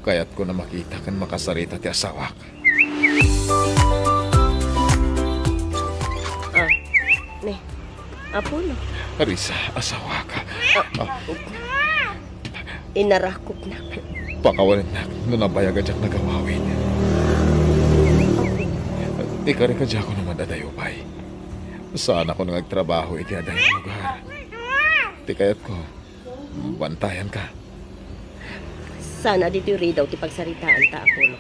Kayatko a makita ken makasarita ti asawak. Ah, ne, Apollo. Risa, asawak. Ah, ah, inarakopnak. Pakawanennak no nabayag a diak nagawawid. Ikarikadiakon a mad-adayo pay. Saanakon nga agtrabaho iti adayo a lugar. Ti kayatko, bantayanka. Saan a ditoy ridaw ti pagsaritaanta, Apollo.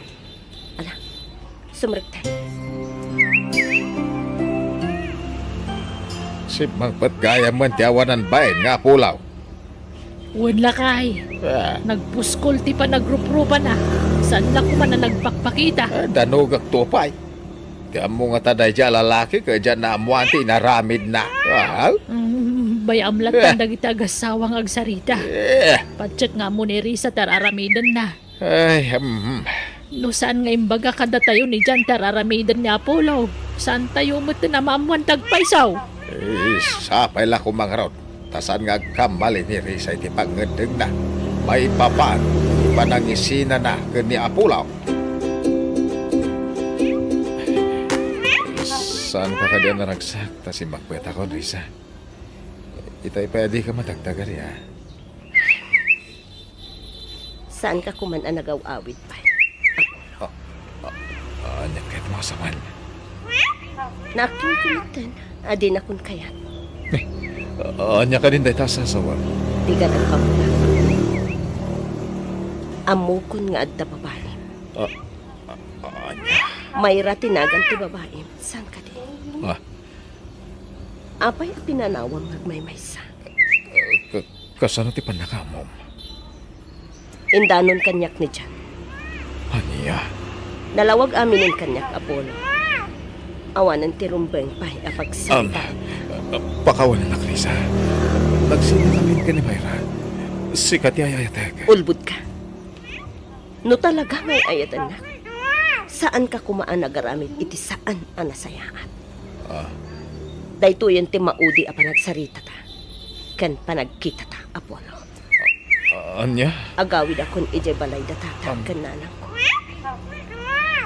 Ala, sumrekta. Simmangpet gayam man ti awanan bain nga apulaw. Wen lakay. Ah. Nagpuskol ti panagruprupana. Saan la koma a nagpakpakita. Ah, danogak to pay. Ti ammo ngata daydiay a lalaki ket diak naammoan ti inaramidna. Ah? Mm, bayam latta dagiti agassawa nga agsarita. Eh. Patiek nga ammo ni Risa ti ar-aramidenna. Ay, hmm. No saan nga imbaga kadatayo ni John ti ar-aramiden ni Apollo, saantayo met a maammoan ti agpayso. Eh, sapay la koma ngarud. Ta saan nga agkamali ni Risa iti pangngeddengna maipapan iti panangisinana ken ni Apollo. Saanka kadi a naragsak ta simmangpetakon, Risa? Itay pay a dika madagdagar, ya. Saanka koman a nagaw-awid pay, Apollo? Ah, ah, ah, ania kayatmo a sawen? Naakkingko metten a dinakon kayat. Eh, ah, ania kadin dayta a sasawen? Diak nagpapanggap. Ammokon nga adda babaim. Ah, ah, ah, ania? Mayra ti nagan ti babaim. Saan kadi? Ah. Apay a pinanawam nga agmaymaysa? Ka-, kasano ti pannakaammom? Indanon kaniak ni John. Ania? Nalawag aminen kaniak, Apollo. Awanen ti rumbeng pay a pagsarita. Am, pakawanennak, Risa. Nagsinakamin ken ni Mayra. Sika ti ay-ayatek. Ulbodka. No talaga nga ay-ayatennak, saanka koma a nagaramid iti saan a nasayaat. Ah. Daytoyen ti maudi a panagsaritata ken panagkitata, Apollo. Ah, ania? Agawidakon idiay balay da tata ken nanangko.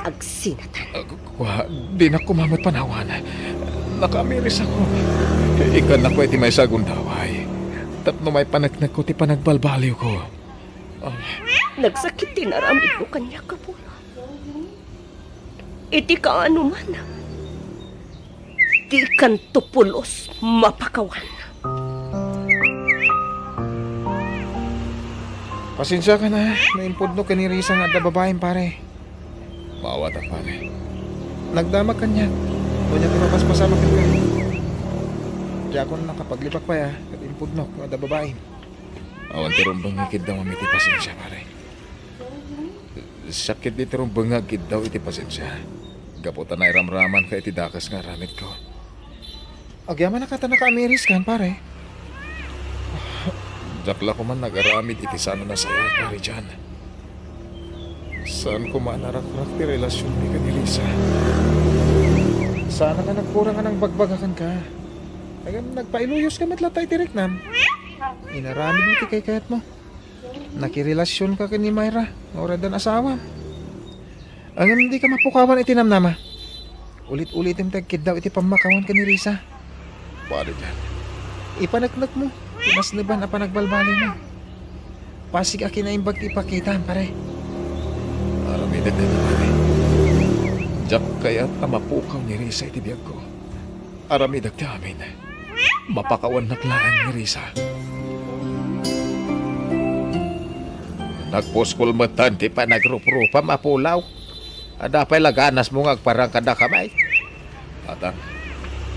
Agsinatan. Ah, kua, dinak koma met panawan. Nakaamirisakon. Ikkannak pay iti maysa a gundaway tapno maipaneknekko ti panagbalbaliwko. Ah. Nagsakit ti inaramidmo kaniak, Apollo. Iti kaanoman, dikanto pulos mapakawan. Pasensiakan a no impudnok ken ni Risa nga adda babaim, pare. Maawatak, pare. Nagdamag kaniak. Ania ti mapaspasamak kenka? Diakon nakapaglibak pay a ket impudnok nga adda babaim. Awan ti rumbeng nga ikiddaw iti pasensia, pare. Siak ketdi ti rumbeng nga agkiddaw iti pasensia, gapu ta nairamramanka iti dakes nga aramidko. Agyamanak a ta nakaamiriskan, pare. Diak la koman nagaramid iti saan a nasayaat, Pare John. Saan koma a narakrak ti relasionmi ken ni Risa. Saanak a nagkurang a nangbagbaga kenka. Ngem nagpailuyoska met latta iti riknam. Inaramidmo ti kaykayatmo. Nakirelasionka ken ni Mayra nga uray addan asawam. Ngem dika mapukawan iti namnama. Ulit-ulitem ti agkiddaw iti pammakawan ken ni Risa. Pare John. Ipaneknekmo ti nasneban a panagbalbalimo. Pasig a kinaimbag ti ipakitam, pare. Aramidek dayta, pare. Diak kayat a mapukaw ni Risa iti biagko. Aramidek ti amin. Mapakawannak laeng ni Risa. Nagpuskol metten ti panagruprupam, Apulaw. Adda pay la ganasmo nga agparang kadakami? Tatang,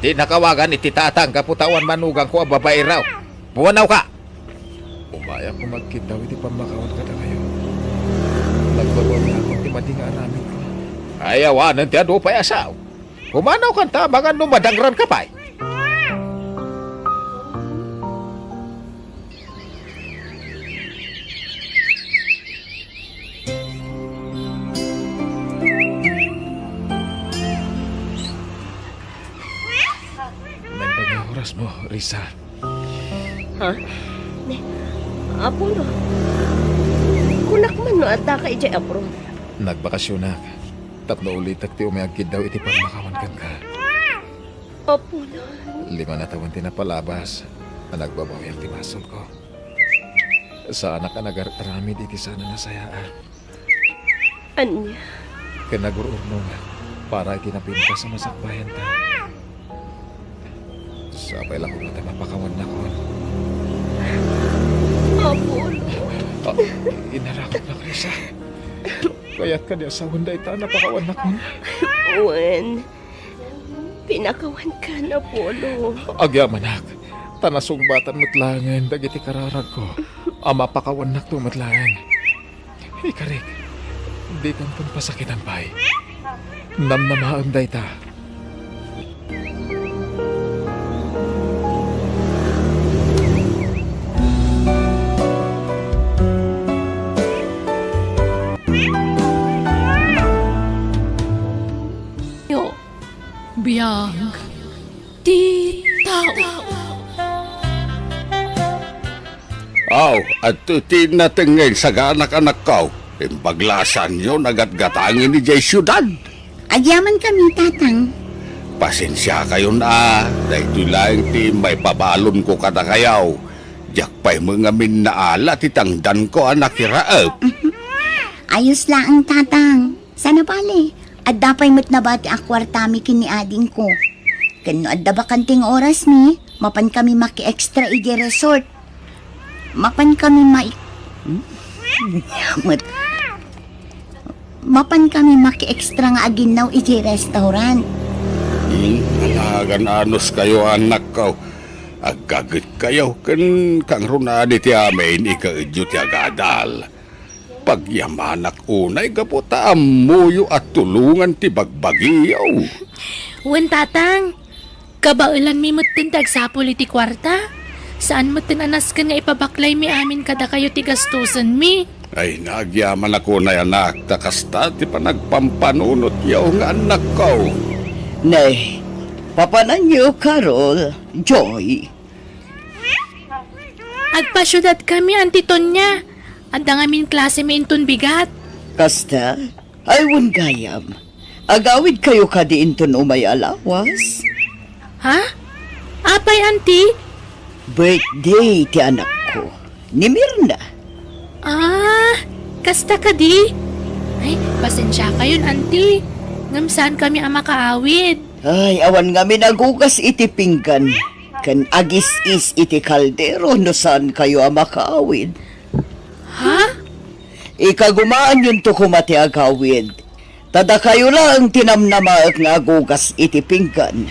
dinnak awagan iti tatang gapu ta awan manugangko a babai raw. Pumanawka! Umayakon agkiddaw iti pammakawan kadakayo. Nagbabawiakon ti madi nga aramidko. Ay, awanen ti adu pay a sao. Pumanaw kanta, mangan no madagranka pay. Naimbag nga orasmo, Risa. Ha? Ne, Apollo, kunak man no addaka idiay abroad. Nagbakasionak tapno ulitek ti umay agkiddaw iti parmakawan kenka. Apollo. Lima a tawen ti napalabas a nagbabawiak ti basolko. Saanak a nagar-aramid iti saan a nasayaat. Ania? Ken nagur-urnong para iti napintas a masakbayanta. Sapay la koma ta mapakawannakon. Apollo. Ah, inarakopnak, Risa. Kayat kadi a sawen dayta a napakawannakon? Wen, pinakawankan, Apollo. Agyamanak, ta nasungbatan met laengen dagiti kararagko a mapakawannakto met laeng. Ikarik, dikanton pasakitan pay. Namnamaem dayta. Yo, biag ti tao. Aw, adto ti nateng nga insaganak, anakko. Imbag la a saanyo nagatgatangen idiay siudad. Agyamankami, Tatang. Pasensiakayon a, daytoy laeng ti maipabalonko kadakayo. Diak pay met ngamin naala ti tangdanko a nakiraep. Ayos laeng, Tatang. Saan a bale, adda pay met nabati a kuartami ken ni adingko. Ken no adda bakante nga orasmi, mapankami maki-extra idiay resort. Mapankami mai-, hmm? Met. Mapankami maki-extra nga aginnaw idiay restaurant. Hmm, anagan anuskayo, anakko. Aggagetkayo ken kangrunaan iti amin ikaedyo ti agadal. Pagyamanak unay gapu ta ammoyo a tulongan ti bagbagiyo. Wen, Tatang. Kabaelanmi metten ti agsapul iti kuarta. Saan metten a nasken nga ipabaklaymi amin kadakayo ti gastosenmi. Ay, nagyamanak unay, anak, ta kasta ti panagpampanunotyo nga annakko. Ne, papananyo, Carol, Joy. Agpasiudadkami, Auntie Tonia. Adda ngamin klasemi inton bigat. Kasta? Ay, wen gayam. Agawidkayo kadi inton umay a lawas? Ha? Apay, Auntie? Birthday ti anakko, ni Mirna. Ah, kasta kadi? Ay, pasensiakayon, Auntie. Ngem saankami a makaawid. Ay, awan ngamin agugas iti pinggan ken agis-is iti kaldero no saankayo a makaawid. Ha? Ikagumaanyonto koma ti agawid. Ta dakayo laeng ti namnamaek nga agugas iti pinggan.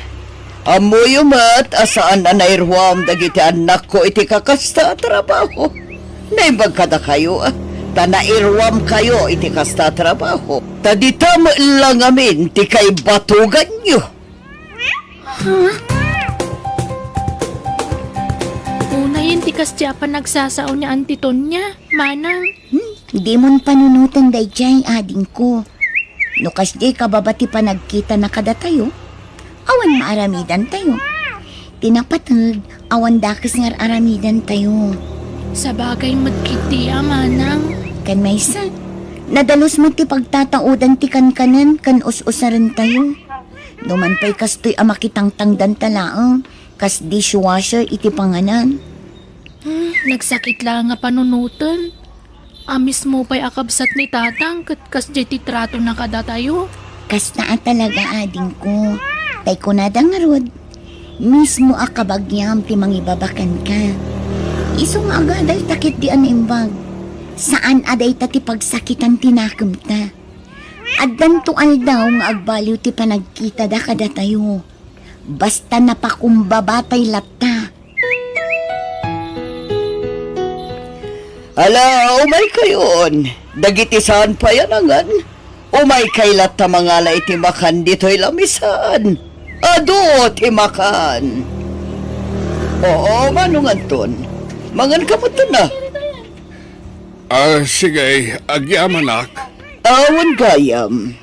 Ammoyo met a saan a nairuam dagiti annakko iti kakasta a trabaho. Naimbag kadakayo, ta nairuamkayo iti kasta a trabaho. Ta dita met la ngamin ti kaibatoganyo. Ha? Unayen ti kasdi a panagsasao ni Auntie Tonia, manang. Hmm, dimon panunoten daydiay, adingko. No kasdiay kababa ti panagkitana kadatayo, awan maaramidantayo. Ti napateg, awan dakes nga ar-aramidantayo. Sabagay met ketdi a, manang. Ken maysa, nadalus met ti pagtataodan ti kankanen ken us-usarentayo. No man pay kastoy a makitangtangdanta laeng, kas dishwasher iti panganan. Hmm, nagsakit la nga panunoten. A mismo pay a kabsat ni Tatang ket kasdiay ti tratona kadatayo. Kasta a talaga, adingko. Tay kunada ngarud, mismo a kabagiam ti mangibabakenka. Isu nga agadalta ketdi a naimbag. Saan a dayta ti pagsakitan ti nakemta. Addanto aldaw nga agbaliw ti panagkitada kadatayo. Basta napakumbaba tay latta. Ala, umaykayon. Dagiti saan pay a nangan, Umaykay latta mangala iti makan ditoy lamisan. Adu ti makan. Oo, Manong Anton. Mangan ka met na. Ah, sige, agyamanak. Awan gayam.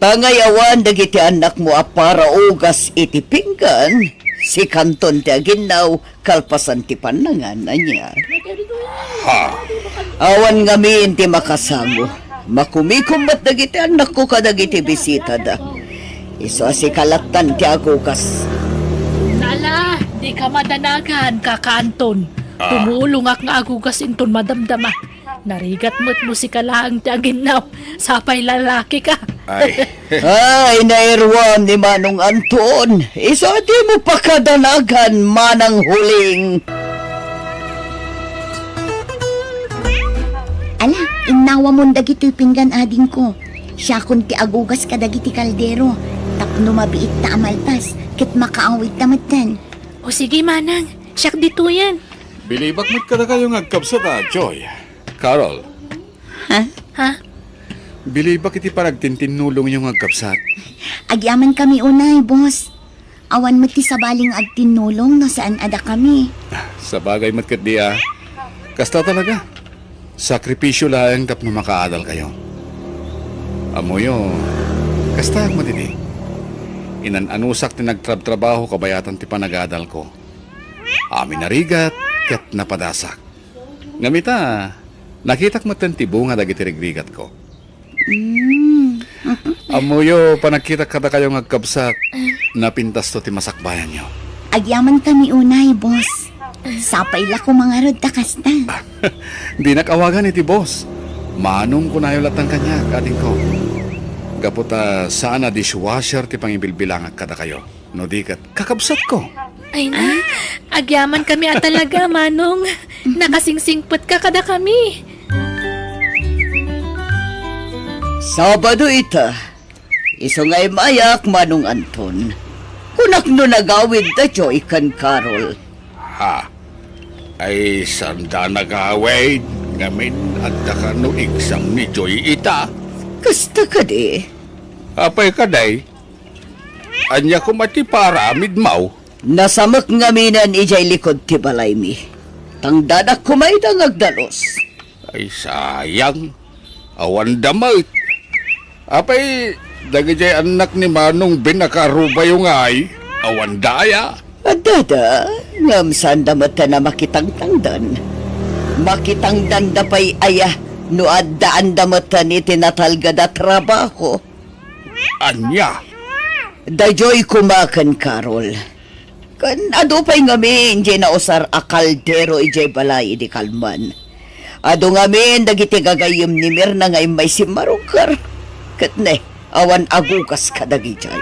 Pangayawan dagiti annakmo a para ugas iti pinggan, sikanton ti aginnaw, kalpasan ti pannangan, ania? Ha? Awan ngamin ti makasango. Makumikom met dagiti annakko kadagiti bisitada. Isu a sika lattan ti agugas. Nala, dika madanagan, Kaka Anton. Ah. Tumulongak nga agugas inton madamdama. Narigat met no sika laeng ti aginnaw. Sapay lalaki ka. Ay. Ay, nairuam ni Manong Anton. Isu a dimo pakadanagan, Manang Huling. Ala, innawamon dagitoy pinggan, adingko. Siakon ti agugas kadagiti kaldero. Tapno mabiitta a malpas, ket makaawidta metten. O sige, Manang. Siak ditoyen. Bilibak met kadakayo nga agkabsat a, Joy. Carol. Ha? Ha? Bilibak iti panagtintinnulongyo nga agkabsat. Agyamankami unay, boss. Awan met ti sabali nga agtinnulong no saan a dakami. Sabagay met ketdi a. Kasta talaga. Sakripisio laeng tapno makaadalkayo. Ammoyo, kastaak met idi. Inan-anusak ti nagtrabtrabaho kabayatan ti panagadalko. Amin a rigat ket napadasak. Ngem ita, nakitak metten ti bunga dagiti rigrigatko. Mm. Ammoyo, panagkitak kadakayo nga agkabsat, napintasto ti masakbayanyo. Agyamankami unay, boss. Sapay la koma ngarud ta kasta. Dinak awagan iti boss. Manong kunayo latta kaniak, adingko. Gapu ta saan a dishwasher ti pangibilbilangak kadakayo. No di ket, kakabsatko. Ay na, agyamankami a talaga, Manong. Nakasingsingpetka kadakami. Sabado ita. Isu nga immayak, Manong Anton. Kunak no nagawid da Joy ken Carol. Ha? Ay, sanda nagawid? Ngamin, adda kano igsam ni Joy ita? Kasta kadi. Apay kadi? Ania koma ti paaramidmo? Nasamek ngaminen idiay likud ti balaymi. Tangdadak koma ida nga agdalus. Ay, sayang. Awanda met. Apay, dagidiay annak ni Manong Ben a kaarubayo ngay, awanda aya? Addada, ngem saanda metten a makitangtangdan. Makitangdanda pay aya no addaanda metten iti natalged a trabaho. Ania? Daydiay koma ken Carol. Ken adu pay ngamin diay nausar a kaldero idiay balay idi kalman. Adu ngamin dagiti gagayyem ni Mirna nga immay simmarungker. Ket ne, awan agugas kadagidiay.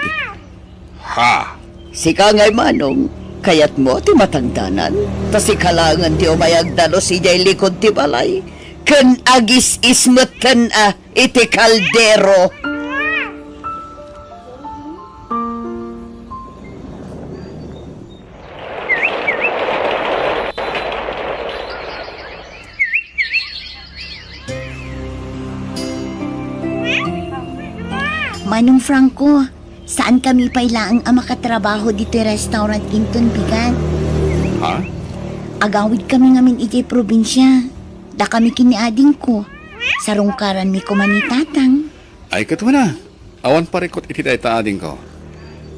Ha? Sika ngay, Manong, kayatmo ti matangdanan? Ta sika laengen ti umay agdalus idiay likud ti balay, ken agis-is metten a iti kaldero. Manong Franco, saankami pay laeng a makatrabaho ditoy restaurant inton bigat. Ha? Agawidkami ngamin idiay probinsia. Dakami ken ni adingko. Sarungkaranmi koma ni tatang. Ay, ket wen a, awan parikut iti dayta, adingko.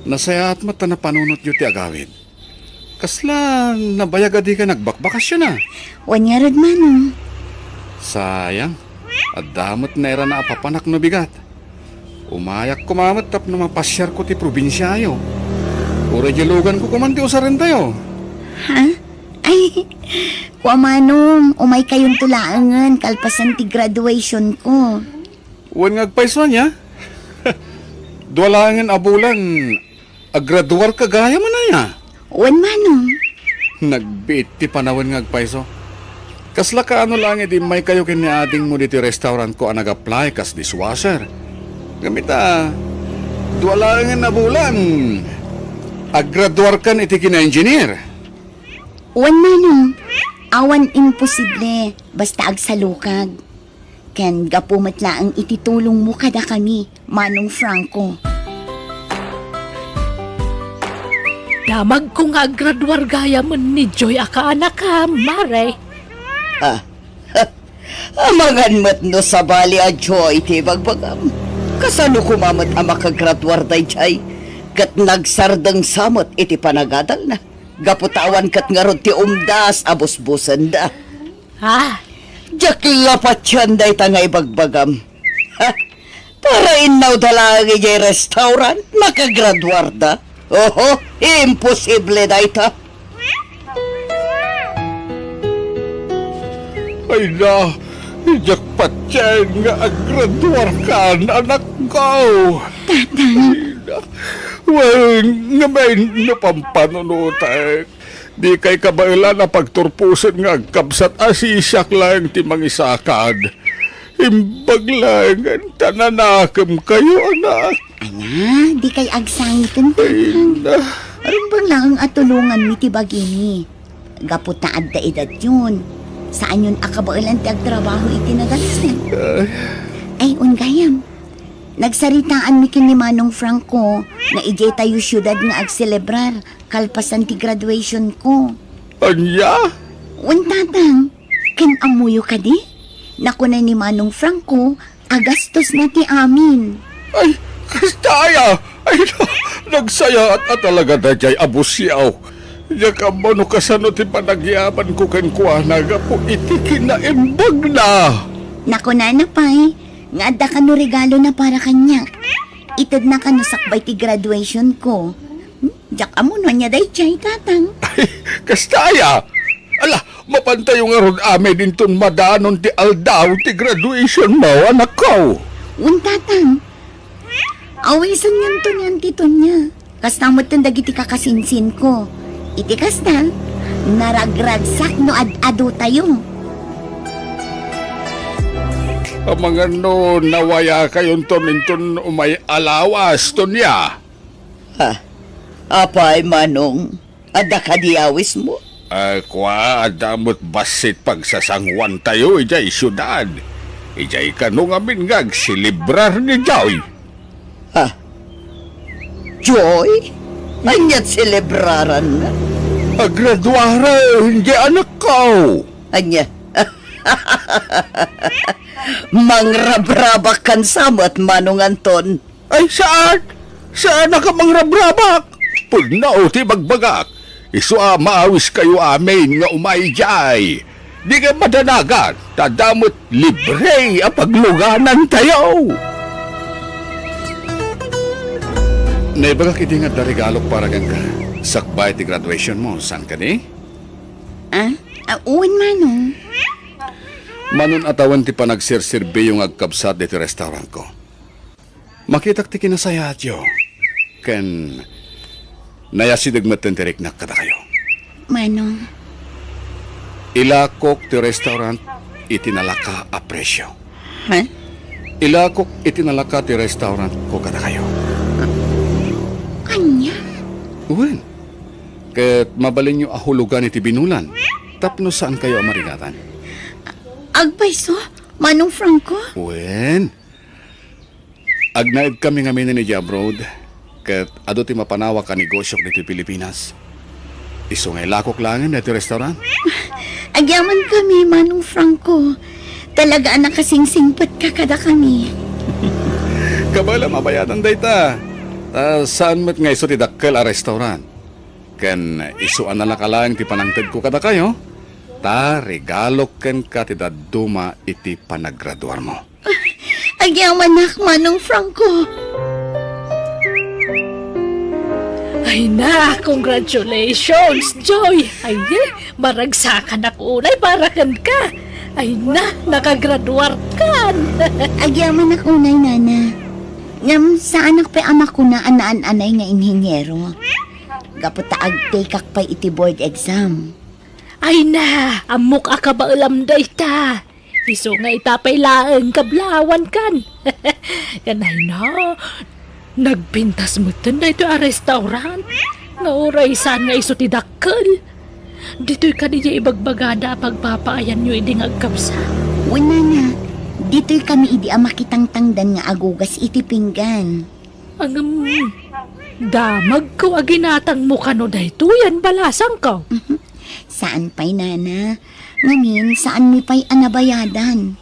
Nasayaat met ta napanunotyo ti agawid. Kasla nabayag a dika nagbakbakasyon a? Wen ngarud, Manong. Sayang. Adda met nairana a papanak no bigat. Umayak koma met tapno mapasiarko ti probinsiayo. Uray diay luganko koman ti usarentayo. Ha? Ay, kua, Manong, umaykayonto laengen kalpasan ti graduationko. Wen nga agpayso ania? Dua laengen a bulan, agraduarka gayam aya? Wen, Manong. Nagbiit ti panawen nga agpayso. Kasla kaano laeng idi immaykayo ken ni adingmo ditoy restaurantko a nag-apply kas dishwasher? Ngem ita, dua laengen a bulan, agraduarkan iti kina-engineer. Wen, Manong. Awan imposible, basta agsalukag. Ken gapu met laeng iti tulongmo kadakami, Manong Franco. Damagko nga aggraduar gayamen ni Joy a kaanakam, Mare. Ah, amangan met no sabali a Joy ti ibagbagam. Kasano koma met a makagraduar daydiay? Ket nagsardengsa met iti panagadalna. Gapu ta awan ket ngarud ti umdas a busbusenda. Ah, diak la patien dayta nga ibagbagam. Ha? Para innawda laeng idiay restaurant, makagraduarda. Oho, imposible dayta. Ay na, diak patien nga aggraduarkan, anakko. Tatang. Ay na. Wen, ngamin no pampanunotek. Dikay kabaelan a pagturposen nga agkabsat a siak laeng ti mangisakad. Imbag laengen ta nanakemkayo, anak. Ana, dikay agsangiten, Tatang. Ay, na. Rumbeng laeng a tulonganmi ti bagimi. Gapu ta adda edadyon, saanyon a kabaelan ti agtrabaho iti nadalsen. Ay. Ay, wen gayam. Nagsaritaanmi ken ni Manong Franco nga idiay tayo siudad nga agselebrar kalpasan ti graduation ko. Ania? Wen, Tatang, ken ammoyo kadi? Nakuna ni Manong Franco a gastosna ti amin. Ay, kasta aya? Ay, nagsayaat a talaga daydiay a busiaw. Diak ammo no kasano ti panagyamanko kenkuana gapu iti kinaimbagna. Nakunana pay nga adda kano regalona para kaniak. Itedna kano sakbay ti graduation ko. Hmm? Diak ammo no ania daydiay, Tatang. Ay, kasta aya? Ala, mapantayo ngarud amin inton madanon ti aldaw ti graduation mo, anakko. Wen, Tatang. Awisenyon to niyan ti Tonia. Kasta metten dagiti kakasinsinko. Iti kasta, naragragsak no ad-adu tayo. Amangan no nawayakayonton inton umay a lawas, Tonia. Ha? Apay, Manong? Adda kadi awismo? Ah, kua, adda met bassit pagsasanguantayo idiay siudad. Idiay kano ngamin nga agselebrar ni Joy. Ha? Joy? Ania't selebraranna? Agraduaren, diay anakko. Ania? Mangrabrabak kan sa met, Manong Anton. Ay, saan! Saan a ka mangrabrabak? Pudno ti bagbagak. Isu a maawiskayo amin nga umay idiay. Dika madanagan, ta adda met libre a pagluganantayo. Naibagak idi nga adda regalok para kenka. Sakbay ti graduation mo, saan kadi? Ah? Ah, wen, Manong. Manon a tawen ti panagserserbiyo nga agkabsat ditoy restaurantko. Makitak ti kinasayaatyo. Ken nayasideg metten ti riknak kadakayo. Manong. Ilakok ti restaurant iti nalaka a presio. Ha? Ilakok iti nalaka ti restaurantko kadakayo. Ania? Wen. Ket mabalinyo a hulogan iti binulan tapno saankayo a marigatan. Agpayso, Manong Franco? Wen. Agnaedkami ngamin idiay abroad, ket adu ti mapanawak a negosiok ditoy Pilipinas. Isu nga ilakok laengen daytoy restaurant. Agyamankami, Manong Franco. Talaga a nakasingsingpetka kadakami. Kabaelam a bayadan dayta. Ta saan met nga isu ti dakkel a restaurant. Ken isu a nalaka laeng ti panangtedko kadakayo, ta regalok kenka ti dadduma iti panagraduarmo. Agyamanak, Manong Franco. Ay na, congratulations, Joy! Ay, maragsakanak unay para kenka. Ay na, nakagraduarkan. Agyamanak unay, Nana. Ngem saanak pay a makuna a naan-anay nga inhiniero. Gapu ta agtekak pay iti board exam. Ay na, ammok a kabaelam dayta. Isu nga ita pay laeng kablawankan. Ken ay na, nagpintas metten daytoy a restaurant nga uray saan nga isu ti dakkel. Ditoy kadi diay ibagbagada a pagpapaayanyo idi nga agkabsat? Wen, Nana, Ditoy kami idi a makitangtangdan nga agugas iti pinggan. Ngem, damagko a ginatangmo kano daytoyen, balasangko. Saan pay, nana. Ngamin, saanmi pay a nabayadan.